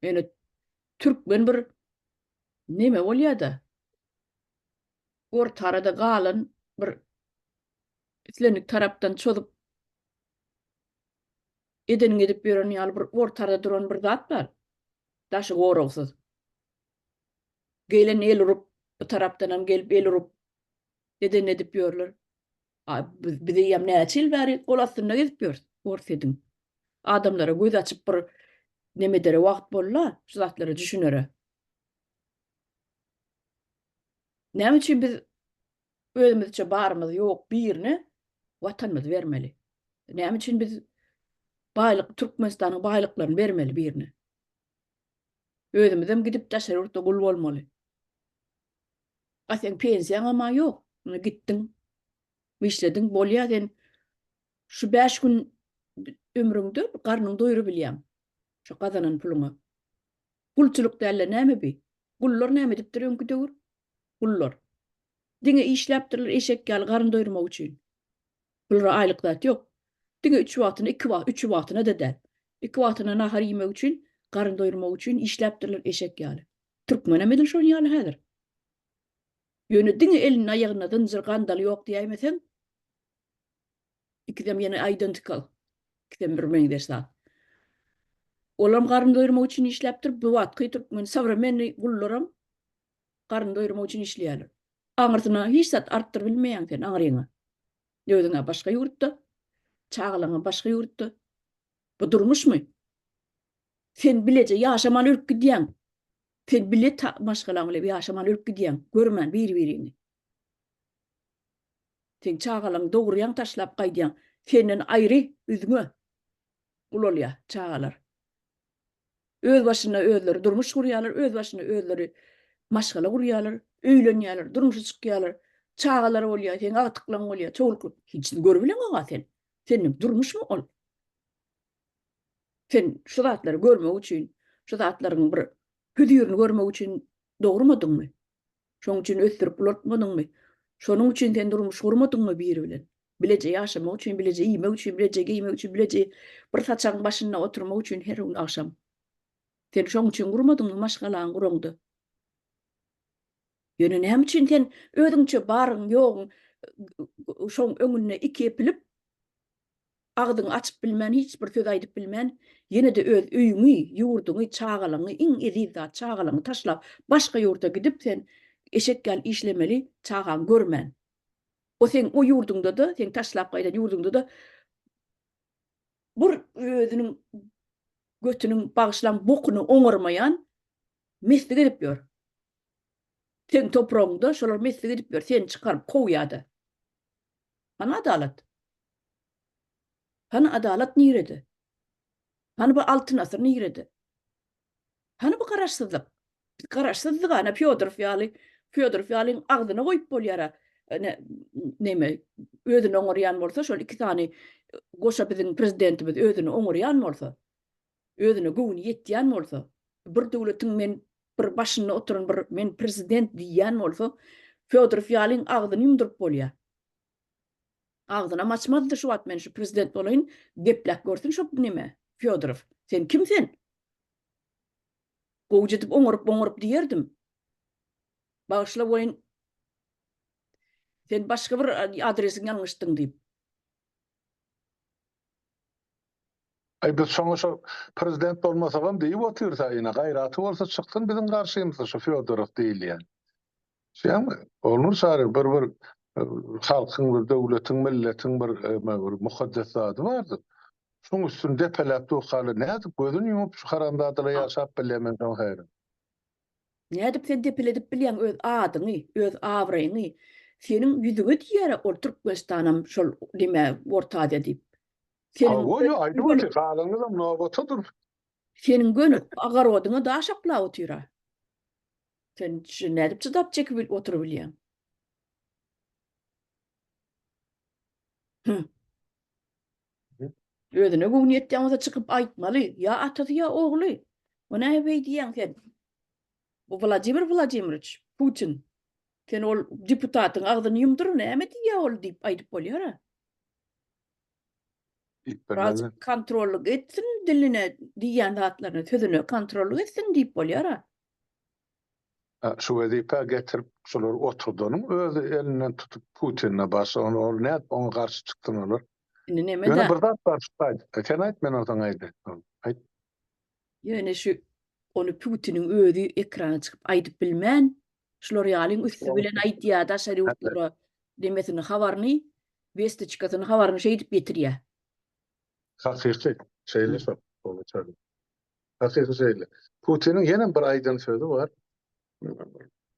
Ýöne türkmen bir neme bolýar-da. Ortarada galan bir islendik tarapdan çozup edeniňi edip ýören ýaly bir ortarada duran bir zat bar. Daşy goragsyz. Gelen el urup, bu tarapdanam gelip el urup edenini edip ýörler. A biz, biz eýýäm näçe ýyl bäri gol astynda gezip ýörüs Orsýetiň. Adamlara göz açyp bir neme edere wagt boldy-a, şu zatlara düşünere. Näme üçin biz özümizçe barymyz ýok birine watanymyzy bermeli? Näme üçin biz baýlyk Türkmenistanyň baýlyklaryny bermeli birine? Özümizem gidip daşary ýurtda gul bolmaly. A seň pensiýaňam-a ýok. Indi gitdiň, işlediň, bolýa sen şu bäş gün ömrüňde garnyňy doýrubilýäň şu gazanan puluňa. Gulçulyk däl-de näme bi? Gullar näme edipdir öňki döwür? Gullar. Diňe işläpdirler eşek ýaly garyn doýurmak üçin. Bulara aýlyk zat ýok. Diňe üç wagtyna, iki wagt, üçi wagtyna-da däl. Iki wagtyna nahar iýmek üçin, garyn doýurmak üçin işläpdirler eşek ýaly. Türkmenem edil şon ýaly häzir. Ýöne diňe elinde aýagynda zynjyr gandaly ýok diýäýmeseň, ikisem ýene identical. Ikisem bir meňzeş zat. Olam garyn doýurmak üçin işläpdir. Bu wagtky türkmen sowremennyý gullaram garyn doýurmak üçin işleýärler. Aňyrsyna hiç zat artdyryp bilmeýäň sen aňryňa. Özüň-ä başga ýurtda, çagalaryňam başga ýurtda. Bu durmuşmy? Sen bileje ýaşaman ölüp gidýäň. Sen bile maşgalaň bilen ýaşaman ölüp gidýäň, görmän bir-biriňi. Seň çagalaryňy dogurýaň taşlap gaýdýaň. Senden aýry üzňe ulalýar çagalar. Öz başyna özleri durmuş gurýarlar, öz başyna özleri maşgala gurýarlar, öýlenýärler, durmuşa çykýarlar, çagalary bolýar, seň agtyklaň bolýar, çowlukly. Hiçini görübileňok-a sen. Seniň durmuşmy ol? Sen şu zatlary görmek üçin, şu zatlaryň bir hözirini görmek üçin dogurmadyňmy? Şoň üçin ösdürip ulaltmadyňmy? Şonuň üçin sen durmuş gurmadyňmy biri bilen? Bileje ýaşamak üçin, bileje iýmek üçin, bileje geýmek üçin, bileje bir saçagyň başynda oturmak üçin her gün agşam. Sen şoň üçin gurmadyňmy maşgalaňy guraňda? Ýöne näme üçin sen özüňçe baryň ýoguň şoň öňünde iki epilip, agzyňy açyp bilmän, hiç bir söz aýdyp bilmän, ýene-de öz öýüňi, ýurduňy, çagalaňy, iň eziz zat çagalaňy taşlap, başga ýurda gidip sen eşek ýaly işlemeli, çagaňy görmän. O seň o ýurduňda-da, seň taşlap gaýdan ýurduňda-da bir özüniň götüniň bagyşlan bokuny oňarmaýan meslik edip ýör. Seň topragyňda şolar meslik edip ýör, seni çykaryp kowýa-da. Hany adalat? Hany adalat nirede? Hany bu Altyn asyr nirede? Hany bu garaşsyzlyk? Biz garaşsyzdyk ana Fýodorow ýaly, Fýodorow ýalyň agzyna goýup bolýara neme özüni oňarýan bolsa şol iki sany goşa biziň prezidentimiz özüni oňarýan bolsa, özüne göwni ýetýän bolsa, bir döwletiň men bir başynda oturan bir men prezident diýýän bolsa, Fýodorow ýalyň agzyny ýumduryp bolýar. Agzynam açmazdy şu wagt men şu prezident bolaýyn gepläp görsün şo neme Fýodorow. Sen kim sen? Gowja edip oňaryp oňaryp diýerdim. Bagyşla welin sen başga bir adresiň ýalňyşdyň diýip. Aý biz şoňa şo prezident bolmasagam diýip otyrys-a ine gaýraty bolsa çyksyn biziň garşymyza şo Fýodorow diýilýän. Düşýäňmi? Ogulnur Çary bir bir halkyň bir döwletiň milletiň bir bir mukaddes zady bardyr. Şuň üstüni depeläp durkaly nädip gözüni ýumup şu haramzadalar ýaşap bilýär men şoňa haýran. Nädip sen depeledip bilýäň öz adyňy, öz abraýyňy? Seniň ýüzüňe diýýärä ol Türkmenistanam şol neme Orta Aziýa diýip. Seniň Hawa, ýo, aýdyp otyr, galanymyzam nobata dur. Seniň göni agarodyňa daş oklap otyr-a. Sen nädip çydap çekip oturybilýäň? Hü. Özüne göwni ýetýän bolsa çykyp aýtmaly, ýa atasy ýa ogly. O näme beý diýýäň sen? Bu Wladimir Wladimirowiç Putin. Sen ol deputatyň agzyny ýumdur, näme diýýär ol diýip aýdyp bolýar-a. Biraz kontrollyk etsin diline diýýän zatlaryna, sözüne kontrollyk etsin diýip bolýar-a. Şu wezipä getirip şulary oturdanyň özi elinden tutup Putinine başlan ol nädip oňa garşy çyksyn olar. Indi neme Ýöne bir zat bar şu aýt. Sen aýt men onsoň aýdaýyn. Aýt. Ýöne şu ony Putiniň özi ekrana çykyp aýdyp bilmän şular ýalyň üsti bilen aýdýar daşary ýurtlara nemesini habaryny westoçkasyny habaryny şeýdip ýetirýär. Hakyky şeýle şol. Hakyky şeýle. Putiniň ýene bir aýdan sözi bar.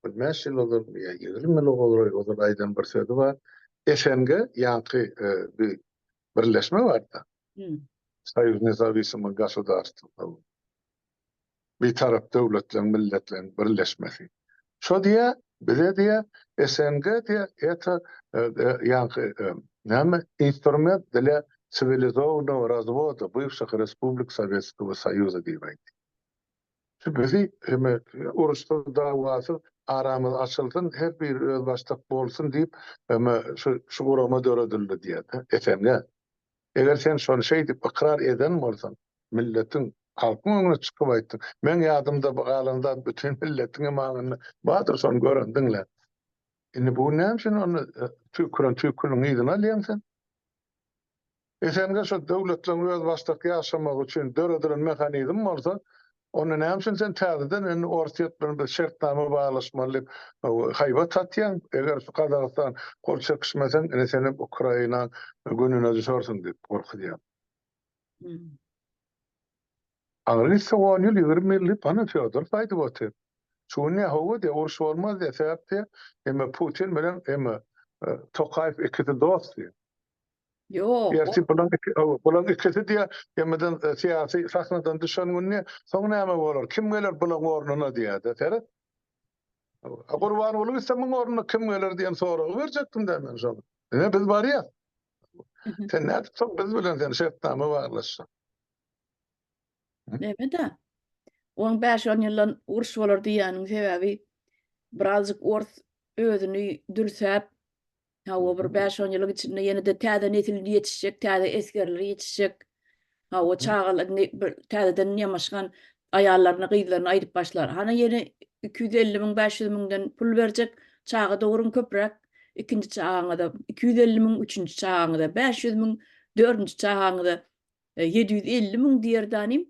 Bir 5 ýyl ozal ýa 20 ýyl ozal ozal aýdan bir sözi bar. SNG ýaňky e, bir birleşme bar-da. Hmm. Soýuz nezawisimyh gosudarstw. Bitarap döwletleriň, milletleriň birleşmesi. Şo diýä, bize diýä, SNG diýä, это e, e, ýaňky näme instrument для siwilizowanogo razwoda bywşih respublik Sowetskogo Soýuza diýip aýtdy. Şu bizi heme uruşsyz, dawasyz. aramyz açylsyn, her biri özbaşdak bolsun diýip, şu şu gurama döredildi diýýär-de, SNG. Eger sen şony şeýdip ykrar eden bolsaň, milletiň, halkyň öňüne çykyp aýtdyň. Meň ýadymda galan zat bütin milletiň hem aňynda bardyr şony gören diňlän. Indi bu gün näme üçin ony tüýküren tüýküligiň yzyny alýaň sen? SNG şo döwletleriň özbaşdak ýaşamagy üçin döredilen mehanizm bolsa, onda näme üçin sen täzeden indi Orsýet bilen biz şertnama baglaşmaly diýip haýbat atýaň? Eger şu Gazagystan gol çekişmeseň, ine senem Ukrainaň gününe düşersiň diýip gorkuzýaň. Aňry gitse on ýyl, 20 ýyl diýip, ana Fýodorow aýdyp otyr. Şu gün diýýär, hawa diýýär, uruş bolmaz diýýär, sebäp diýýär, emme Putin bilen emme Tokaýew ikisi dost diýýär. Ýok. Ertir bulaň iki, bulaň ikisi diýýär, hemmeden syýasy sahnadan düşen gün diýýär, soň näme bolar, kim geler bulaň ornuna diýýär-de, seret. A Gurbanguly gitse muň ornuna kim geler diýen soragy berjekdim-dä men şoňa. Ine biz barýas. Sen nädip soň biz bilen sen şertnama baglaşjak? Näme-de? Oň bäş-on ýyldan uruş bolar diýýäniň sebäbi birazjyk ors özüni dürsäp, Hawa, bir bäş-on ýylyň içinde ýene-de täze nesil ýetişjek, täze esgerler ýetişjek. Hawa, çagalar indi bir täzeden ýamaşgan aýallaryna, gyzlaryna aýdyp başlar. Hany ýene 250 müň, 500 müňden pul berjek, çaga dogruň köpräk, ikinji çagaňyza 250 müň, üçünji çagaňyza 500 müň, dördünji çagaňyza 750 müň diýer danym.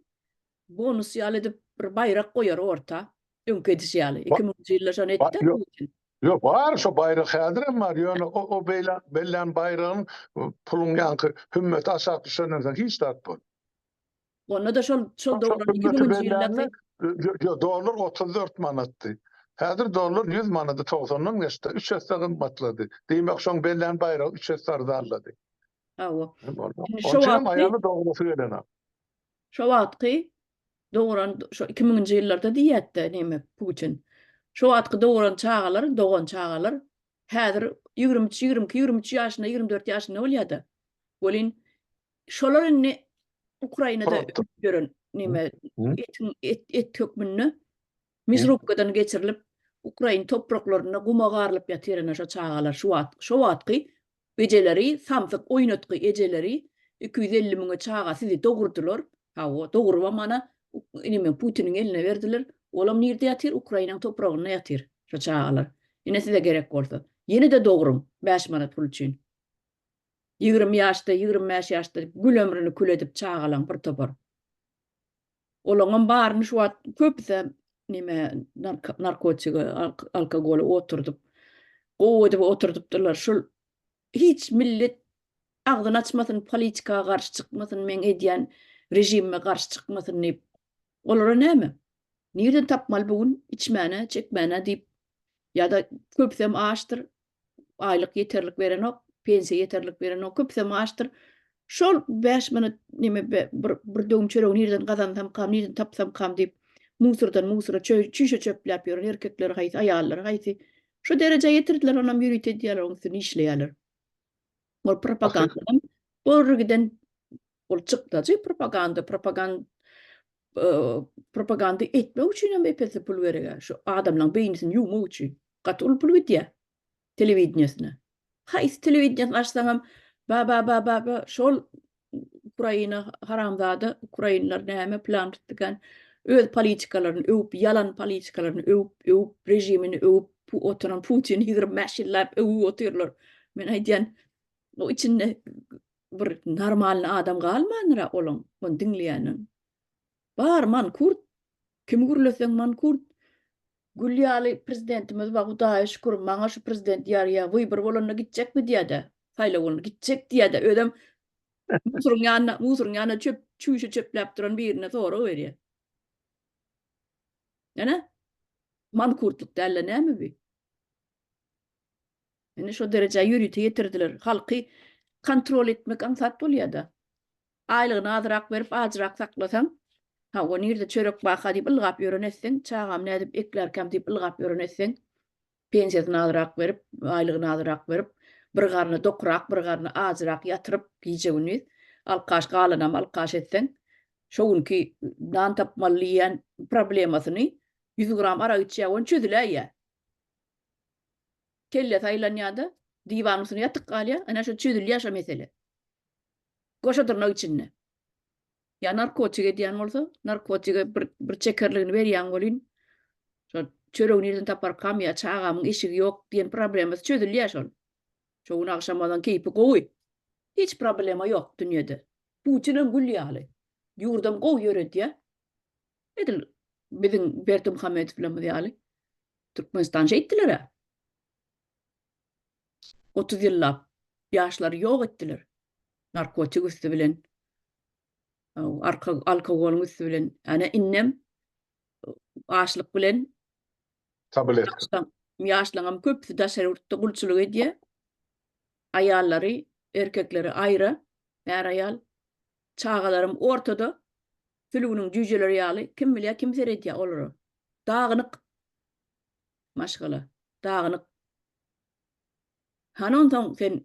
Bonus ýaly edip bir baýrak goýar orta. Öňki edişi ýaly. 2000-nji ýylda şony etdi Putin. Ýok, bar şo baýrak häzirem bar, ýöne o o beýle bellän baýragyň puluň ýaňky hümmeti aşak düşenden soň hiç zat bol. Onda-da şol şol dogran 2000-nji ýyldaky Ýok, dollar 34 manatdy. Häzir dollar 100 manady 90-dan geçdi. Üç esse gymmatlady. Diýmek şoň bellän baýragy üç esse arzanlady. Hawa. Indi şo wagtky aýaly dogrusy gelenok. Şo wagtky dogran şo 2000-nji ýyllarda diýýärdi neme Putin. Şo wagtky dogran çagalar, dogan çagalar häzir 23, 22, 23 ýaşynda, 24 ýaşynda bolýar-da. Welin şolar indi Ukrainada ölüp ýören neme etiň et, et hökmünde Mizrubkadan geçirilip Ukrain topraklarynda guma garylyp ýatyr ene şo çagalar şu wagt şo wagtky Ejeleri samsyk oýnatgy ejeleri 250 müňe çaga sizi dogurdylar hawa dogurybam ana neme Putiniň eline berdiler olam nirde ýatyr Ukrainaň topragynda ýatyr şo çagalar ine size gerek bolsa ýene-de dogruň 5 manat pul üçin 20 ýaşda 25 ýaşda gül ömrüni kül edip çagalaň bir topar Olaňam baryny şu wagt köpüsem neme narkotige, alkogola oturdyp, gowy edip oturdypdyrlar. Şul hiç millet agzyny açmasyn, politika garşy çykmasyn, meň edýän režimime garşy çykmasyn diýip. Olara näme? Nirden tapmaly bu gün içmäne, çekmäne diýip ýa-da köpüsem açdyr. aýlyk ýeterlik berenok, pensiýa ýeterlik berenok, köpüsem açdyr. Şol 5 manat neme bir bir döwüm çöregi nirden gazansamkam, nirden tapsamkam diýip, musurdan musura çüýşe çöpläp ýören erkekleri haýsy, aýallary haýsy. Şu derejä ýetirdiler, onam ýörite edýärler, onuň üstünde işleýärler. Ol propagandadan bir giden ol çykdajy propaganda, propaganda propaganda etmek üçin hem epesli pul gerek. Şu adamlaryň beýnisini ýuwmak üçin gaty uly pul gidýär telewideniýesine. Haýsy telewideniýesini açsaňam ba ba ba ba ba şol Ukraina haramzada ukrainler näme plan tutdukan öz politikalaryny öwüp ýalan politikalaryny öwüp öwüp režimini öwüp oturan Putini 25 ýyllap öwüp otyrlar. Men aýdýan o içinde bir normalny adam galmandyr-a olaň, ony diňleýäniň. Bar mankurt, kimi gürletseň mankurt. Gül ýaly prezidentimiz bar, Hudaýa şükür, maňa şu prezident ýarýa, wybor bolanda gitjekmi diýýä-de, saýlaw bolanda gitjek diýýä-de, özem musuryň ýanyna, musuryň ýanyna çöp, çüýşe çöpläp duran birine sorag berýär. Ene, mankurtlyk däl-de näme bi? Ine şo derejä ýörite ýetirdiler. Halky kontrol etmek aňsat bolýa-da. Aýlygyny azrak berip, ajyrak saklasaň, hawa, nirde çörek barka diýip ylgap ýören etseň, çagamy nädip eklärkäm diýip ylgap ýören etseň, pensiýasyny azrak berip, aýlygyny azrak berip, bir garny dokrak, bir garny ajyrak ýatyryp gije-gündiz, alkaş galanam alkaş etseň, şo günki nan tapmaly diýýän problemasyny 100 gram arak içýär, ony çözüläýýär. Kellesi aýlanýar-da, diwanyň üstünde ýatyp galýar. Ene şo çözülýär şo mesele. Goşa dyrnak içinde. Ýa narkotik edýän bolsa, narkotige bir, bir çekerligini berýäň welin, şo çöregi nirden taparkam ýa çagamyň eşigi ýok diýen problemasy çözülýär şol. Şo gün agşam ozan keýpi gowy. Hiç problema ýok dünýede. Putinem gül ýaly. Ýurdam gowy ýöredýär. Edil biziň Berdimuhamedowlarymyz ýaly. Türkmenistan şeýtdiler-ä. 30 ýyllap ýaşlary ýok etdiler. Narkotik üsti bilen, arka alkogolyň üsti bilen. Ana indem açlyk bilen tabletka. Ýaşlaryň köpüsi daşary ýurtda gulçulyk edýär. Aýallary, erkekleri aýra, är-aýal. Çagalaram ortada, sülgüniň jüýjeleri ýaly, kim bilýär, kim seredýär olara. Dagynyk maşgala, dagynyk. Hany onsoň sen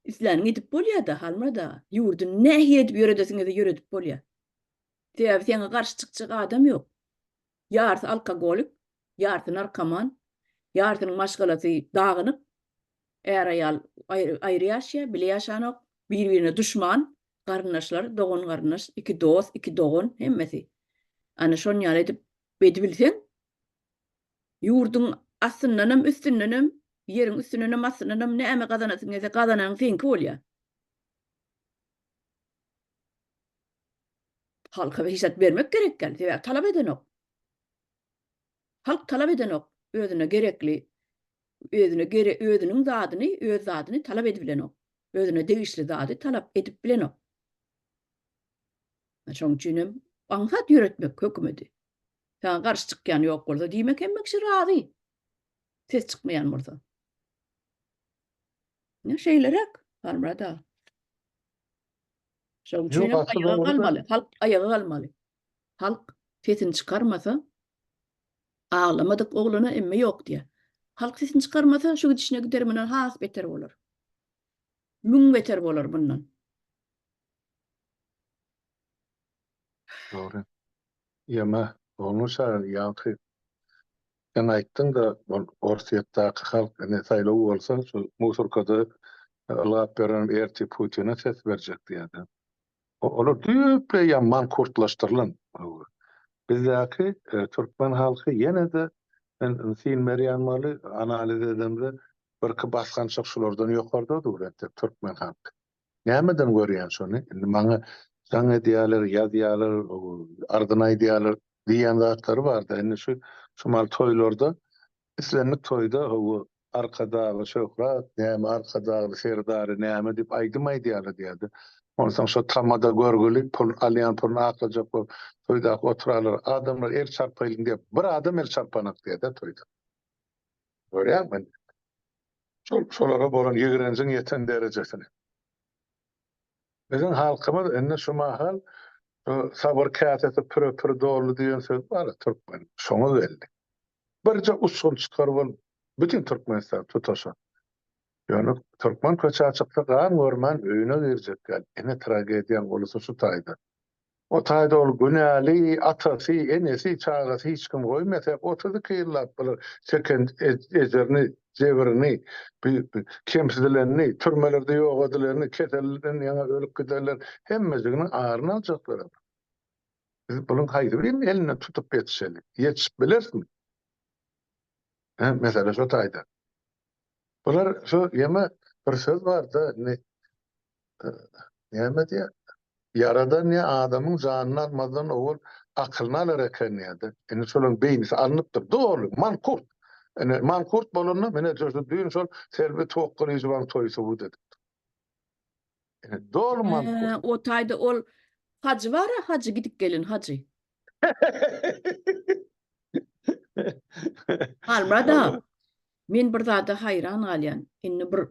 isläniňi edip bolýar-da, Halmyrat aga. Ýurdy nähili edip ýöredesiň gelse ýöredip bolýar. Sebäbi saňa garşy çykjak adam ýok. Ýarysy alkogolik, ýarysy narkoman, ýarysynyň maşgalasy dagynyk, är-aýal aýry ýaşaýar, bile ýaşanok, bir-birine duşman, garyndaşlar, dogan-garyndaş, iki dost, iki dogan, hemmesi. Ana şon ýaly edip edibilseň, ýurduň astyndanam, üstündenem, ýeriň üstündenem, astyndanam näme gazanasyň gelse gazananyň seňki bolýar. Halka hiç zat bermek gerek däl, sebäbi talap edenok. Halk talap edenok, özüne gerekli, özüne gere özüniň zadyny, öz zadyny talap edip bilenok. Özüne degişli zady talap edip bilenok. Şonuň üçin hem aňsat ýöretmek hökümeti. Saňa garşy çykýan ýok bolsa, diýmek hemme kişi razy. Ses çykmaýan bolsa. Ne şeýleräk, Halmyrat aga. Şonuň üçin hem aýaga galmaly, halk aýaga galmaly. Halk sesini çykarmasa, aglamadyk oglana emme ýok diýýär. Halk sesini çykarmasa, şu gidişine gider mundan has beter bolar. Müň beter bolar bundan. Dogry. Ýeme, bolmuş ýaňky sen aýtdyň-da, ol Orsýetdäki halk indi saýlaw bolsa, şu musurkada ylgap ýören ertir Putine ses berjek diýýär-de. Olar düýpli ýa mankurtlaşdyrylan. Bizdäki türkmen halky ýene-de men syn berýän maly analiz edemde birki basgançak şulardan ýokarda dur entek türkmen halky. Nämeden görýän şony? Indi maňa jaň edýärler, ýazýarlar, arzyny aýdýarlar diýýän zatlary bar-da. Indi şu şu mal toýlarda islendik toýda hawa Arkadagly şöhrat, näme Arkadagly Serdary näme diýip aýdym aýdýarlar diýýärdi. Onsoň şo tamada görgüli pul alýan puluny aklajak bolup toýdaky oturanlar adamlar el çarpaýlyň diýip bir adam el çarpanak diýýär-de toýda. Görýäňmi? Şol şolara bolan ýigrenjiň ýeten derejesini. Biziň halkymyz indi şu mahal sabyr käsesi püre-pür doldy diýen söz bar türkmen. Şoňa geldi. Birje uçgun çykar bol bütin Türkmenistan tutaşar. Ýöne türkmen köçä çyksa gan görmän öýüne girjek däl. Ine tragediýaň ulusy şu taýda. O taýda ol günäli atasy, enesi, çagasy hiç kim goýmasa, 32 ýyllap bular çeken ejirini, jebrini, kemsidilenini, türmelerde ýok edilenini, keselden ýaňa ölüp gidenler hemmejiginiň aryny aljaklar. Biz bunuň haýsy biriniň elinden tutup ýetişeli? Ýetişip bilerismi? Hä, mesele şo taýda. Bular şu ýeme bir söz bar-da, indi näme diýýär? Ýaradan diýýär, adamyň janyny almazdan owal akylyny alar eken diýýär-de. Indi şolaryň beýnisi alnypdyr, doly, mankurt. Ine, mankurt bolanda, mine şu düýn şol Selbi Tokgylyjowanyň toýy subut edipdir. Ine, doly mankurt. O taýda ol hajy bar-a, hajy gidip gelen hajy. Halmyrat aga, men bir zada haýran galýan. Indi bir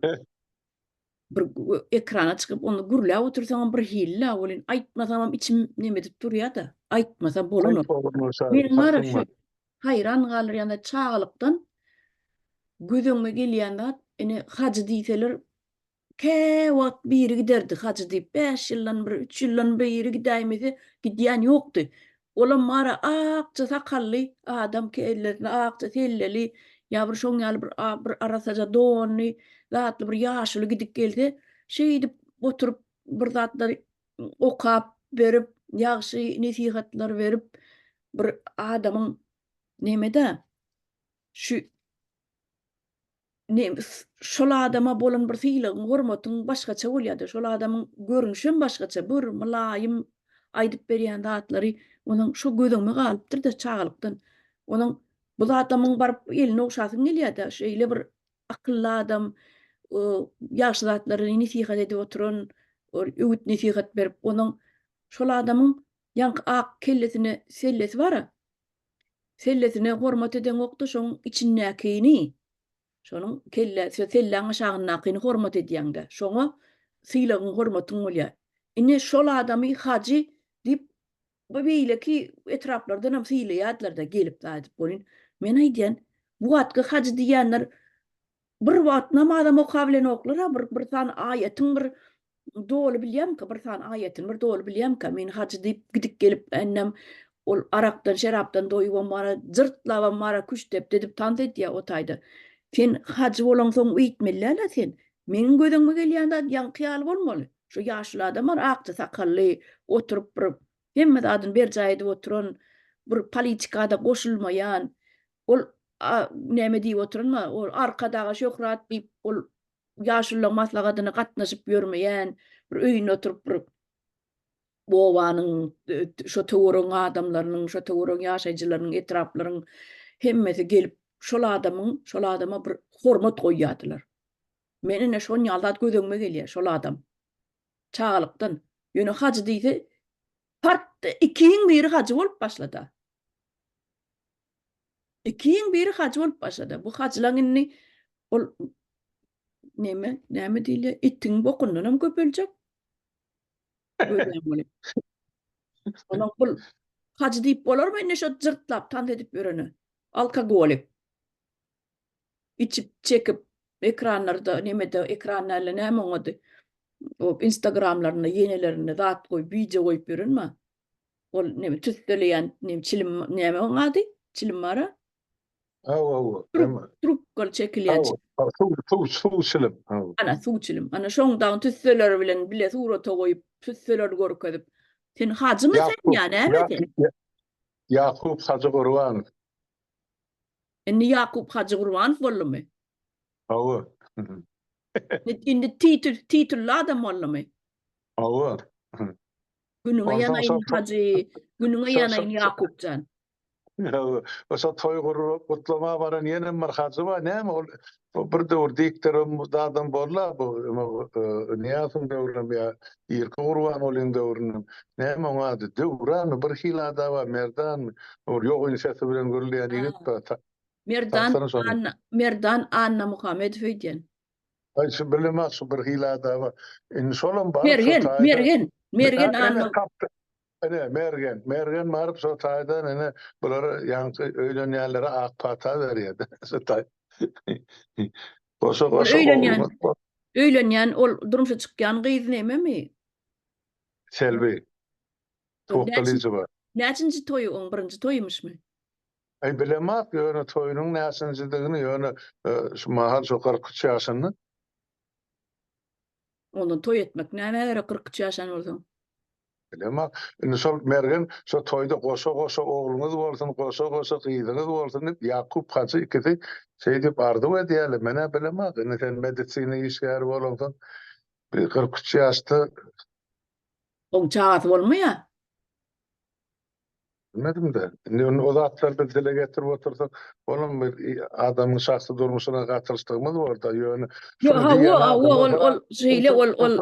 bir ekrana çykyp ony gürläp otursaňam bir hili-la welin, aýtmasamam içim neme edip durýar-da. Aýtmasam bolanok. Meniň bar şu haýran galdyrýan zat çagalykdan göz öňüme gelýän zat, ine hajy diýseler Käwagt biri giderdi hajy diýip, bäş ýyldan bir, üç ýyldan biri gidäýmese, gidýän ýokdy. Olam bar-a akja sakally adam, kellesinde akja selleli, Ýa bir şoň ýaly bir bir arassaja donly, zatly bir ýaşuly gidip gelse, şeýdip oturyp bir zatlar okap berip, ýagşy nesihatlar berip bir adamyň nemede şu ne şol adama bolan bir sylagyň, hormatyň başgaça bolýar-da, şol adamyň görnüşem başgaça, bir mylaýym aýdyp berýän zatlary onuň şo göz öňüme galypdyr-da çagalykdan. Onuň bu adamyň baryp elini ogşasyň gelýär-de, şeýle bir akylly adam, ýagşy zatlary nesihat edip oturan, öwüt-nesihat berip, onuň şol adamyň ýaňky ak kellesine sellesi bar-a, Sellesine hormat edeňokda şoň içindäkini, şonuň kelle, şo selläň aşagyndakyny hormat edýäňdä. Şoňa sylagyň, hormatyň bolýar. Ine şol adamy hajy diýip bu beýleki etraplardanam sylaýardylar-da gelip zat edip welin, men aýdýan, bu wagtky hajy diýýänler Bir wagt namazam okabilenoklar-a bir bir sany aýatyň bir doly bilýämika bir sany aýatyny bir doly bilýämika men hajy diýip gidip gelip ennem ol arakdan şerapdan doýubam bara jyrtlabam bara küştdepdi edip tans edýä o taýda sen hajy bolaňsoň öýtmeli däl-ä sen meniň göz öňüme gelýän zat ýaňky ýaly bolmaly şu ýaşuly adam bar akja sakally oturyp bir hemme zadyny berjaý edip oturan bir politikada goşulmaýan Ol näme diýip oturanma, ol Arkadaga şöhrat diýip, ol ýaşulularyň maslahatyna gatnaşyp ýörmeýän, bir öýünde oturyp bir obanyň, şo töweregiň adamlarynyň, şo töweregiň ýaşaýjylarynyň, etraplaryň hemmesi gelip, şol adamyň, şol adama bir hormat goýýardylar. Men ine şon ýaly zat göz öňüme gelýär, şol adam. Çagalykdan. Ýöne hajy diýse, part ikiň biri hajy bolup başlada. Ikiň biri hajy bolup başlady. Bu hajylaň indi ol neme, näme diýilýär? Itiň bokundan hem köpeljek. Görýän bolup. Onuň bul hajy diýip bolarmy indi şo jyrtlap tans edip ýörene? Alkogolik. Içip, çekip, ekranlarda, nemede, ekran däl-de näme oň ady? O Instagramlarynda, ýenelerinde zat goýup, wideo goýup ýörenmi? Ol neme tüsseleýän neme çilim näme oň ady? Çilim bar-a? Hawa, hawa. Trubkaly çekilýän çilim. Suw, suw, suw çilim. Hawa. Ana, suw çilim. Ana, şoň dagyň tüsseleri bilen bile surata goýup, tüsseleri görkezip. Sen hajymy sen ýa näme sen? Ýakup Hajy Gurbanow. Indi Ýakup Hajy Gurbanow boldumy? Hawa. Indi titul, titully adam boldumy? Hawa. Günüňe ýanaýyn hajy, günüňe ýanaýyn Ýakupjan. Şo toý gurup gutlama baran ýenem bir hajy bar, näme ol bir döwür diktoram zadam boldy-a bu Nyýazowyň döwründem ýa irki Gurbangulyň döwründem. Näme oň ady, Döwranmy bir hili ada bar, Merdanmy, bir ýogyn sesi bilen gürleýän ýigit bar. Merdan Anna, Merdan Annamuhamedow öýdýän. Aý şu bilemok şu bir hili adama. Indi şolam baryp şo Mergen, taýda. Mergen, Mergen Anna. Ine, Mergen, Mergen baryp şo taýdan ine bulara ýaňky öýlenýänlere ak pata berýär. Şo taý. Goşa goşa öýlenýän, öýlenýän ol durmuşa çykýan gyz nememi? Selbi. Toktalyjyba. Näçinji toýy oň birinji toýumyşmy? Aý bilemok ýöne toýunyň näçinjidigini ýöne şu mahal şo 43 ýaşynda. Ondan toý etmek nämä gerek 43 ýaşan bolsaň? Bilemok. Indi şol Mergen şo toýda goşa-goşa ogluňyz bolsun, goşa-goşa gyzyňyz bolsun diýip Ýakup hajy ikisi şeý diýip arzuw edýärler. Men-ä bilemok. Indi sen medisina işgäri bolansoň bir 43 ýaşda Oň çagasy bolmaýar. Bilmedim-de. Indi indi o zatlary biz dile getirip otursak, olam bir adamyň şahsy durmuşyna gatylyşdygymyz bor-da, ýöne Ýok, hawa, hawa, ol, ol şeýle, ol, ol.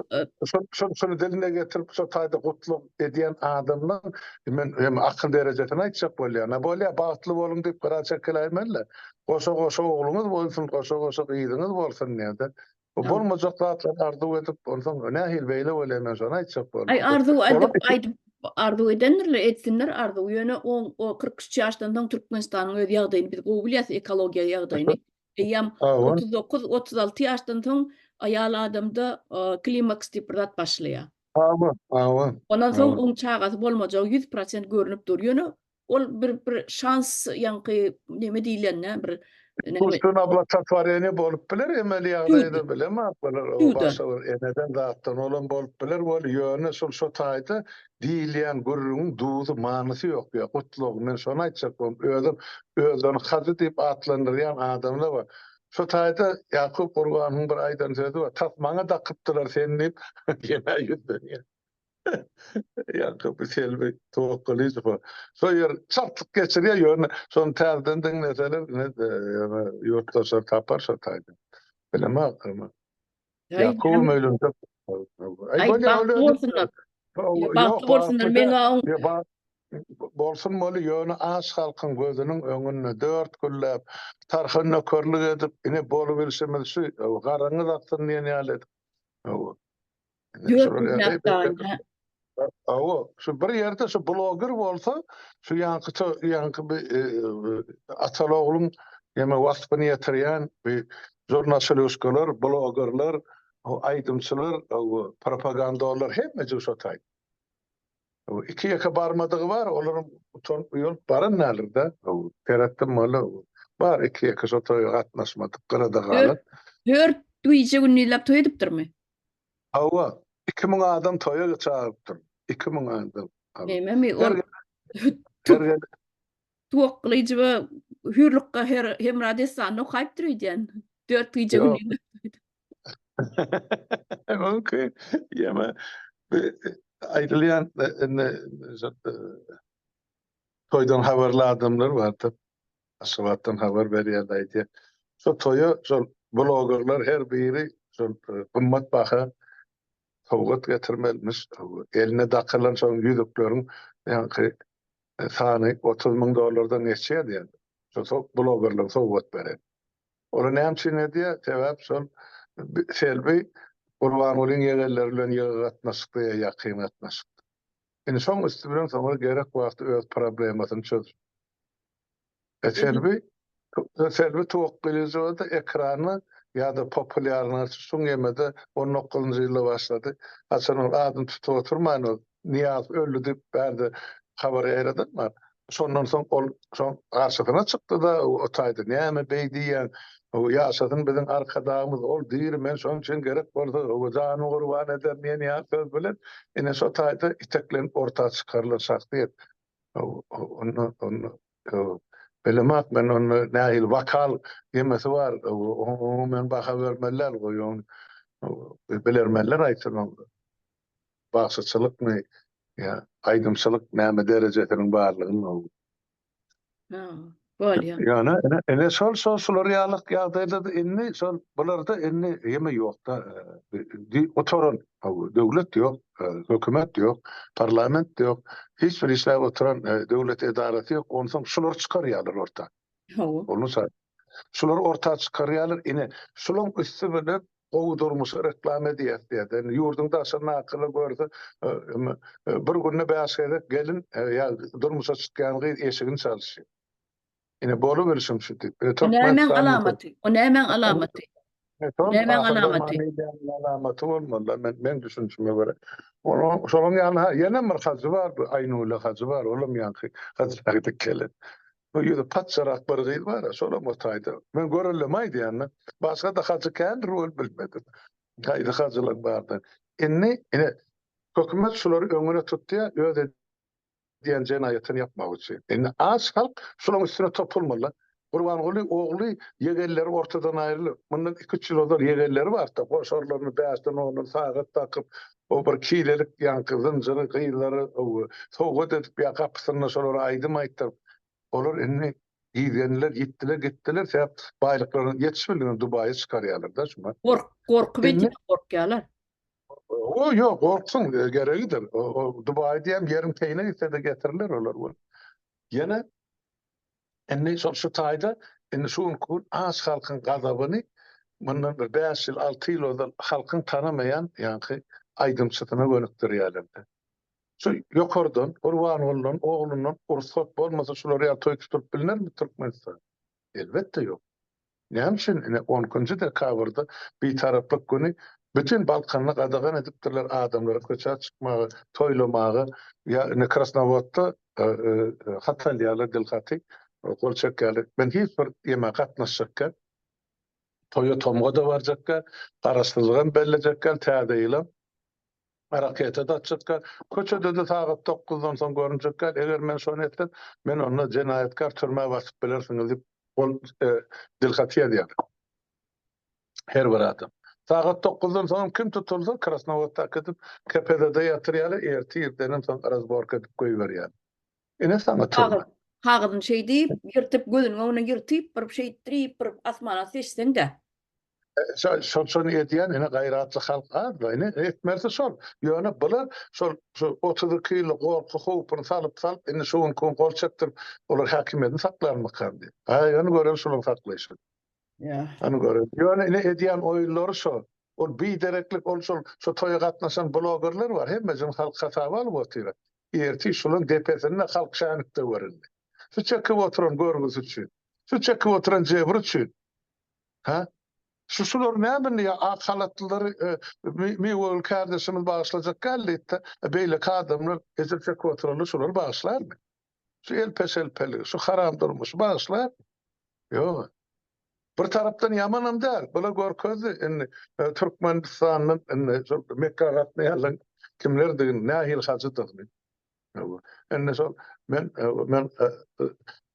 Şol, şuny diline getirip, şo taýda gutlag edýän adamlaň men hem akyl derejesini aýtjak bolýan. A bolýa, bagtly boluň diýip gyra çekiläýmeli-le. Goşa-goşa ogluňyz bolsun, goşa-goşa gyzyňyz bolsun diýende. Bu bolmajak zatlary arzuw edip, onsoň nähili beýle bolýar men şony aýtjak boldum. Aý arzuw edip aýdyp arzuw edendirler, etsinler arzuw. Ýöne o o 43 ýaşdan soň Türkmenistanyň öz ýagdaýyny biz gowy bilýäs, ekologiýa ýagdaýyny. Eýýäm 39, 36 ýaşdan soň aýal adamda klimaks diýip bir zat başlaýar. Hawa, hawa. Ondan soň oň çagasy bolmajagy 100% görnüp dur. Ýöne. Ol bir bir şans ýaňky neme diýilende bir Puştun oblototworeniýe bolup biler emeli ýagdaýda bilemok bular o başga bir eneden zatdan olam bolup biler weli ýöne şol şo taýda diýilýän gürrüňiň duzy manysy ýok ýa gutlagy men şony aýtjak boldum özem özlerini hajy diýip atlandyrýan adamlar bar şo taýda Ýakup Gurbanowyň bir aýdan sözi bar tas maňa dakypdylar seni diýip ýene ýüzlenýär. Ýaňky bu Selbi Towakgylyjowa şo ýer çaltlyk geçirýär, ýöne şony täzeden diňleseler, ine, ýöne ýurtdaşlar tapar şo taýda. Bilemok, emma. Ýakubam öýlenjek. Aý, bagtly bolsunlar. Bagtly bolsunlar, meň oň Bolsun weli, ýöne aç halkyň gözüniň öňünde dört gülläp, tarha nökerlik edip, ine bolubilşimiz şu, garaňyz aksyn diýen ýaly edip. Hawa, şu bir ýerde şu bloger bolsa, şu ýaňky ýaňky bir e, ataly-ogluň ýeme waspyny ýetirýän bir žurnalistler, blogerler, aýdymçylar, propagandorlar hemmejik şo taý. Iki-ýeke barmadygy bar, olaram utanyp, uýalyp baran däldir-de. Seretdim walla, bar iki-ýeke şo toýa gatnaşmadyk, gyrada galan. Dört gije-gündizläp toý edipdirmi? Hawa, 2000 adam toýa çagyrypdyr. 2000 adam. Nememi ol Tuwak Gylyjowa Hüýrlukga Hemra dessanyny okaýypdyr öýdýän. Dört gije gündiz. Mümkin. Ýa aýdylýan indi toýdan habarly adamlar bardyr. Aşgabatdan habar berýär aýdýar. Şo toýa şol blogerler her biri şol e, gymmat baha sowgat getirmelimiş. Eline dakylan şol ýüzükleriň ýaňky e, sany 30 müň dollardan geçýär diýen. Şol blogerler sowgat beren. Ony näme üçin edýär? Sebäp şol Selbi Gurbangulyň ýegenleri bilen ýygy gatnaşykda ýa ýakyn gatnaşykda. Indi şoň üsti bilen soňra gerek wagty öz problemasyny çözüp. E Selbi Selbi Tuwakgylyjowa-da ekranda ýa-da populýarnyýasy şuň ýemede on dokuzynjy ýylda başlady. Haçan ol adyny tutup oturmaýyn ol Nyýazow öldi diýip bärde habar ýaýradan bar. Şondan soň ol şoň garşysyna çykdy-da, o taýda näme beý diýýäň, ýaşasyn biziň Arkadagymyz, ol diri, men şonuň üçin gerek bolsa, janymy gurban ederin diýen ýaly söz bilen, ine şo taýda iteklenip orta çykarylan şahsyýet. Onda, onda, bilemok men onda nähili wokal ýemesi bar, oňa men baha bermeli däl, goý ony bilermenler aýtsyn ony. Bagşyçylykmy ýa aýdymçylyk näme derejesiniň barlygyny ol. Ha, bolýar. Ýöne ine, ine şol şol şular ýalyk ýagdaýlarda indi şol bularda indi ýeme ýokda gutaran döwlet ýok, hökümet ýok, parlament ýok, hiç bir işläp oturan döwlet edarasy ýok. Onsoň şular çykarýarlar orta. Hawa. Onu Şulary orta çykarýarlar. Ine, şulaň üsti bilen gowy durmuşy reklama edýäs diýýär. Indi ýurduň daşyndakylar görse, bir günde bäş gezek gelin ýa durmuşa çykýan gyz eşigini çalyşýar. Ine, bolubilşim şu diýip. O nämäň alamaty? O nämäň alamaty? Nämäň alamaty? Alamaty bolmaly, men meň düşünişime görä. Onuň şonuň ýaly ha ýene bir hajy bar, bu Aýnule hajy bar, olam ýaňky hajylar gidip gelen. Bu ýüzi patjarak bir gyz bar, şolam o taýda. Men görelleme aýdýan-da. Başga-da hajy kändir ol bilmedim. Haýsy hajylar bardy. Indi ine hökümet şulary öňüne tutýar, öz edýän jenaýatyny ýapmak üçin. Indi aç halk şularyň üstüne topulmaly. Gurbanguly ogly ýegenleri ortadan aýrylyp, mundan iki-üç ýyl ozal ýegenleri bardy, goşarlaryny bäşden ondan sagat dakyp, o bir kilelik ýaňky zynjyry gyzlara sowgat edip ýa gapysynda şolara aýdym aýtdyryp, olar indi gizlendiler, ýitdiler, gitdiler, sebäp baýlyklaryny ýetişmediginden Dubaýa çykarýarlar-da şuňa. Gork, gorkup edýär, gorkýarlar. O ýok, gorksun, geregidir. O Dubaý diýem ýeriň teýine gitse-de getiriler olar. Ýene Indi şol şu taýda indi şu günki gün aç halkyň gazabyny mundan bir bäş ýyl, alty ýyl ozal halkyň tanamaýan ýaňky aýdymçysyna gönükdirýärlerdi. Şu ýokardan, Gurbangulydan, oglundan rugsat bolmasa şular ýaly toý tutulyp bilnermi Türkmenistanda? Elbetde ýok. Näme üçin ine on ikinji dekabrda Bitaraplyk güni bütin Balkanda gadagan edipdirler adamlara köçä çykmaga, toýlamaga ýa ine Krasnowodda. Hat alýarlar, dil haty, gol çekýärler. Men hiç bir ýeme gatnaşjak däl. Toýa tomga-da barjak däl, garaşsyzlygam bellejek däl, täze ýylam. Raketa-da atjak däl. Köçede-de sagat dokuzdan soň görünjek däl. Eger men şony etsem, men onda jenaýatkär türmä basyp bilersiňiz diýip, gol dil haty ýazýar. Her bir adam. Sagat dokuzdan soňam kim tutulsa, Krasnowodda äkidip, KPZ-de ýatyrýarlar, ertir irdenem soň razborka edip goýberýärler. Ine saňa türme. Kagyzyny şeý diýip, ýyrtyp, gözüniň öňünde ýyrtyp, bir şeýtdirip, bir asmana seçseň-de. Şol şony edýän ine gaýratly halk az-da, ine etmelisi şol. Ýöne bular şol şu 32 ýyllyk gorky howpuny salyp-salyp, indi şu günki gün gol çekdirip, olar häkimiýetini saklarmykan diýip. Aý, ony görelim şolaryň saklaýşyny. Hany görelim. Ýöne ine edýän oýunlary şo. Ol bidereklik, ol şol şo toýa gatnaşan blogerler bar, hemmesini halk hasaba alyp otyr. Ertir şolaň depesinde halk şänikde göründi. Şu çekip oturan görgüsi üçin. Şu çekip oturan jebri üçin. Hä? Şu şular näme indi ýa ak halatlylary Miwegül kärdeşimiz bagyşlajak däl diýipdi. Beýleki adamlar ejir çekip oturanlar şulary bagyşlarmy? Şu elpe-şelpeligi, şu haram durmuşy bagyşlarmy? Ýok. Bir tarapdan ýamanam däl. Bular görkezdi indi Türkmenistandan indi şol Mekka gatnaýanlaryň kimlerdigini, nähili hajydygyny. Indi şol men men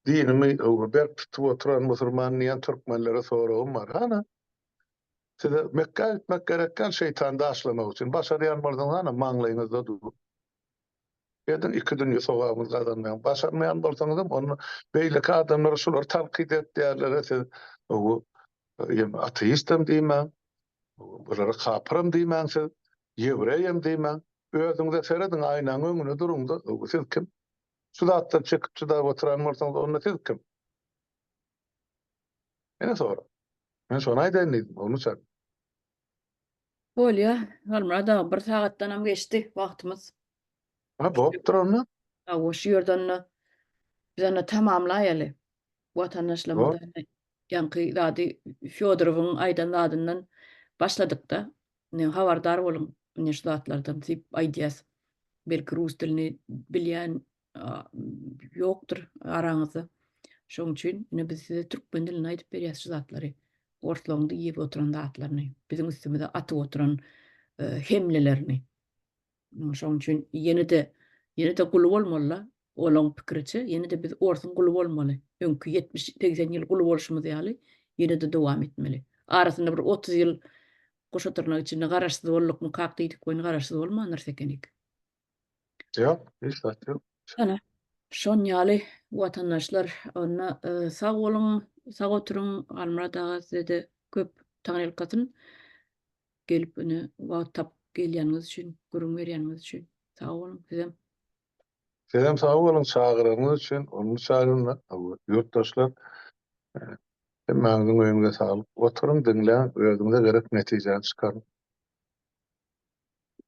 dinimi berk tutup oturan musulman diýen türkmenlere soragym bar. Hana size Mekka gitmek gerek däl şeýtany daşlamak üçin. Başarýan bolsaňyz hana maňlaýyňyzda dur. Edin iki dünýe sogabyňyzy gazanmaýaň. Başarmaýan bolsaňyzam onda beýleki adamlara şulary tankyt etýärlere siz ateistem diýmäň, bulara kapyram diýmäň siz, ýewreýem diýmäň. Özüňize serediň aýnaň öňünde duruňda siz kim? Şu zatdan çekip çydap oturan bolsaňyz onda siz kim? Ine sorag. Men şony aýdaýyn diýdim, ony çak. Bolýa, Halmyrat aga, bir sagatdanam geçdi wagtymyz. Ha, bolupdyr onda. Hawa, şu ýerde onda biz onda tamamlaýaly. Watandaşlarymyz ýaňky zady Fýodorowyň aýdan zadyndan başladyk-da. Ine, habardar boluň ine şu zatlardan diýip aýdýas. Belki rus dilini bilýän ýokdur araňyzda. Şonuň üçin ine biz size türkmen dilinde aýdyp berýäs şu zatlary. Orslaryň diýip oturan zatlaryny, biziň üstümize atyp oturan hemlelerini. Şonuň üçin ýene-de ýene-de guly bolmaly-da. Olaň pikiriçe ýene-de biz orsuň guly bolmaly. Öňki 70-80 ýyl guly bolşumyz ýaly ýene-de dowam etmeli. Arasynda bir 30 ýyl goşa dyrnak içinde garaşsyz boldukmykak diýdik welin garaşsyz bolmandyrys ekenik. Ýok, hiç zat ýok. Ana, şon ýaly watandaşlar, onda sag boluň, sag oturyň, Halmyrat aga size-de köp taňryýalkasyn. Gelip ine wagt tapyp gelýäniňiz üçin, gürrüň berýäniňiz üçin sag boluň sizem. Sizem sag boluň çagyranyňyz üçin, onuň çagyranda ýurtdaşlar hemmäňiziň öýüňize saglyk. Oturyň, diňläň, özüňize gerek netijäni çykaryň.